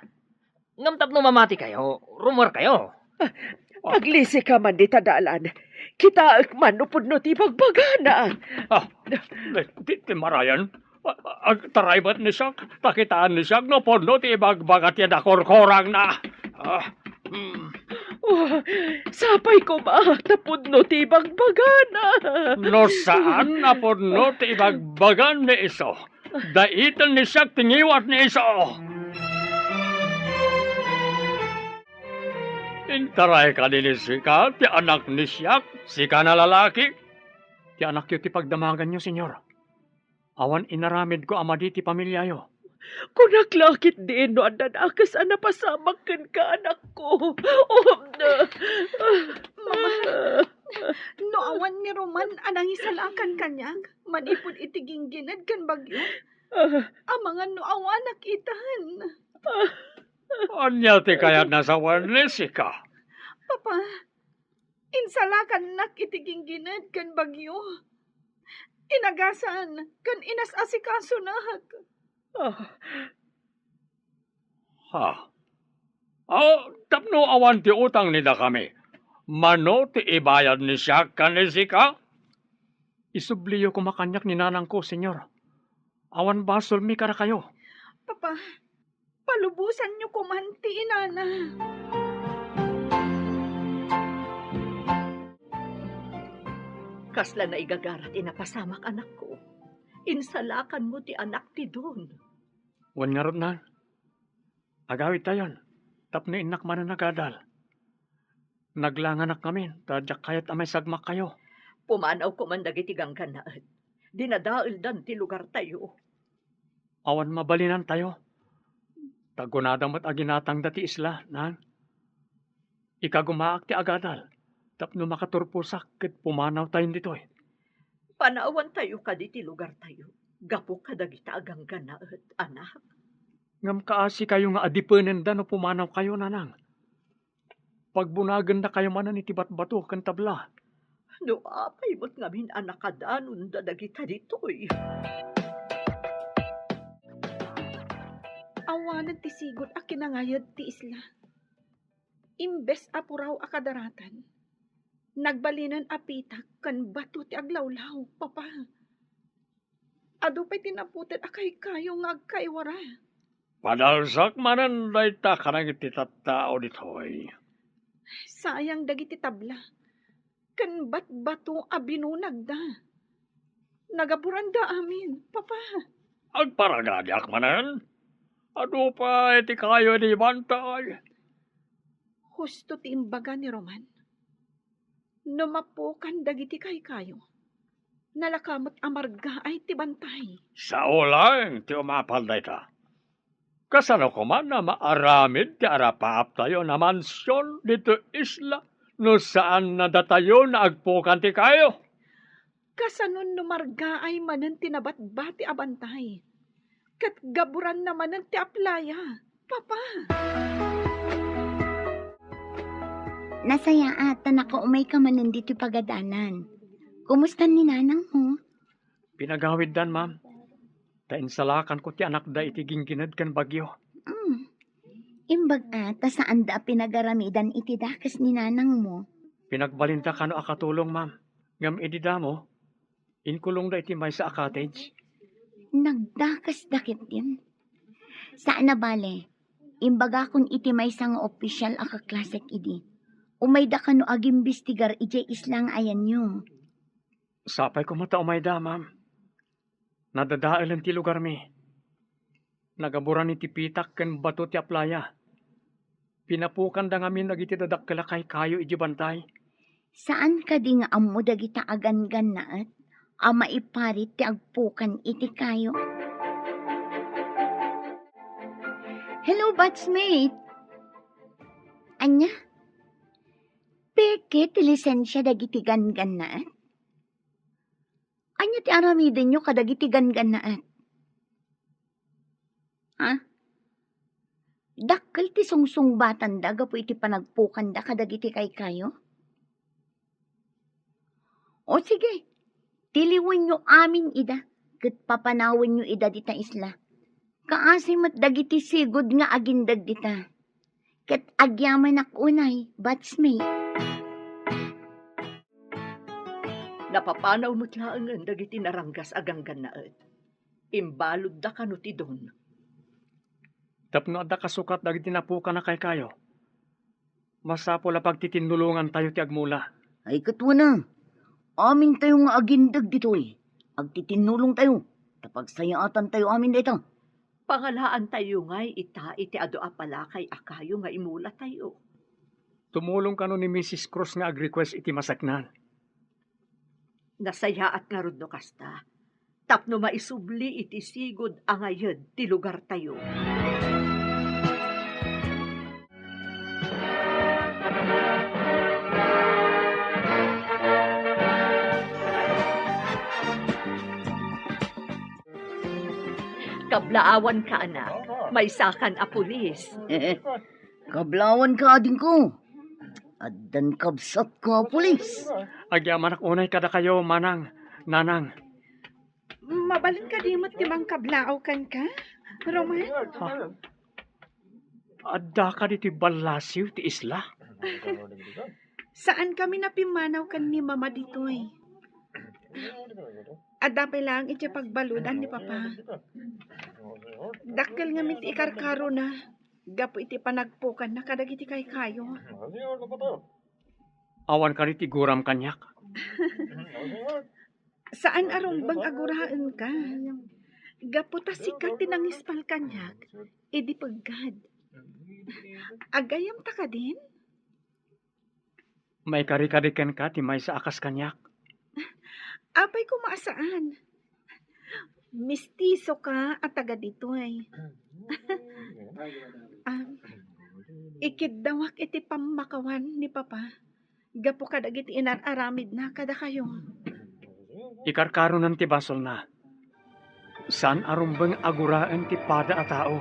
Ngem tapno mamatikayo, rumuarkayo. Ah, aglisika man dita dalan. Kitaek man no pudno ti bagbagana. Ah, di, di, di marayan. Ah, agtaray met ni siak, ta kitaan ni siak no pudno ti ibagbaga ti nakurkurangna. Ah, hmm. Oh, sapay koma, ta pudno ti bagbagana. No saan a pudno ti ibagbagan ni isu, daytan ni siak ti ngiwat ni isu. Intaray kadi ni sika ti anak ni siak, sika a lalaki? Ti anakyo ti pagdamaganyo, senyor. Awan inaramidko a madi ti pamiliayo. Kunak la ketdin no adda dakes a napasamak kenka, anakko. Oh, Mama, no awan ni Roman a nangisalakan kaniak manipud iti ginggined ken bagyo, amangan no awanak itan. Ania ti kayatna sawen ni sika? Papa, insalakannak iti ginggined ken bagyo. Inagasan ken inas-asikasonak. Ah. Ha? Ah, tapno awan ti utang ni dakami, mano ti ibayad ni siak ken ni sika? Isubliyo koma kaniak ni nanangko, senyor. Awan basolmi kadakayo. Papa, palubosanyo koman ti inana. Kasla naigagara ti napasamak, anakko. Insalakanmo ti anak ti Don. Wen ngarud, nang. Agawidtayon, tapno innak manen agadal. Naglanganak ngamin, ta diak kayat a maisagmakkayo. Pumanawko man dagiti ganggannaet. Dinadaeldan ti lugartayo. Awan mabalinantayo. Ta kunada met a ginatangda ti isla, nang. Ikagumaak ti agadal tapno makaturposak ket pumanawtayon ditoy. Panawantayo kadi ti lugartayo gapu kadagita a ganggannaet, anak. Ngem kaasikayo nga adipenenda no pumanawkayo, nanang. Pagbunagennakayo manen iti batbato ken tabla. No apay met ngamin a nakadanonda dagita ditoy? Awanen ti sigud a kinangayed ti isla. Imbes a puraw a kadaratan, nagbalinen a pitak ken bato ti aglawlaw, Papa. Adu pay ti naputed a kaykayo nga agkaiwara. Padalsak manen dayta kadagiti tattao ditoy. Sayang dagiti tabla ken batbato a binunagda. Nagaburanda amin, Papa. Agparagadiak manen. Adu pay ti kayo idi bantay. Husto ti imbaga ni Roman. No mapukan dagiti kaykayo, nalaka met a margaay ti bantay. Sao laeng ti umapal dayta. Kasano koma a maaramid ti arapaaptayo a mansion ditoy isla no saan a datayo nga agpukan ti kayo? Kasano no margaay manen ti nabatbati a bantay? Ket gaburanna manen ti aplaya, Papa. Nasayaat ta nakaumayka manen ditoy pagadanan. Kumusta ni nanangmo? Pinagawiddan, ma'am. Ta insalakanko ti anakda iti ginggined ken bagyo. Mm. Imbag a ta saanda a pinagaramidan iti dakes ni nanangmo. Pinagbalinda kano a katulong, ma'am. Ngem idi damo, inkulongda iti maysa a cottage. Nagdakesda ketdin. Saan a bale, imbagakon iti maysa nga opisyal a kaklasek idi. Umayda kano agimbestigar idiay isla nga ayanyo. Sapay koma ta umayda, ma'am. Nadadaelen ti lugarmi. Nagaburan iti pitak ken bato ti aplaya. Pinapukanda ngamin dagiti dadakkel a kaykayo idiay bantay. Saan kadi nga ammo dagita a ganggannaet? a maiparit ti agpukan iti kayo. Hello, batchmate! Ania? Peke ti lisensia dagiti ganggannaet? Ania ti aramidenyo kadagiti ganggannaet? Ha? Dakkel ti sungsungbatanda gapu iti panagpukanda kadagiti kaykayo? O sige, tiliwenyo amin ida, ket papanawenyo ida dita isla. Kaasi met dagiti sigud nga agindeg dita. Ket agyamanak unay, batchmate. Napapanaw met laengen dagiti naranggas a ganggannaet. Imbaludda kano ti don. Tapno adda kasukat dagiti napukan a kaykayo, masapul a pagtitinnulongantayo ti agmula. Ay, ket wen a, amintayo nga agindeg ditoy, agtitinnulongtayo, ta pagsayaatantayo amin dayta. Pangalaantayo ngay ita iti adu a palakay a kayo nga imulatayo. Tumulong kano ni Missus Cruz nga ag-request iti masaknan. Nasayaat ngarud no kasta, tapno maisubli iti sigud a ngayed ti lugartayo. Kablaawanka, anak. Maysakan a pulis. Kablaawanka, adingko. Addan kabsatko a pulis. Agyamanak unay kadakayo, manang, nanang. Mabalin kadi met ti mangkablaaw kenka, Roman? Ha? Adda kadi ti ballasiw ti isla? Saan kami napimmanaw ken ni Mama ditoy. Adda pay laeng iti pagbaludan ni Papa. Dakkel ngamin ti ikarkarona gapu iti panagpukanna kadagiti kaykayo. Awan kadi ti guram kaniak? Saan a rumbeng a guraenka. Gapu ta sika ti nangispal kaniak idi peggad. Agayamta kadin? Maikari kadi kenka ti maysa a kas kaniak? Apay koma a saan? Mistisoka a taga ditoy. Ah, ikiddawak iti pammakawan ni Papa gapu kadagiti inar-aramidna kadakayo. Ikarkaronan ti basolna. Saan a rumbeng a guraen ti pada a tao.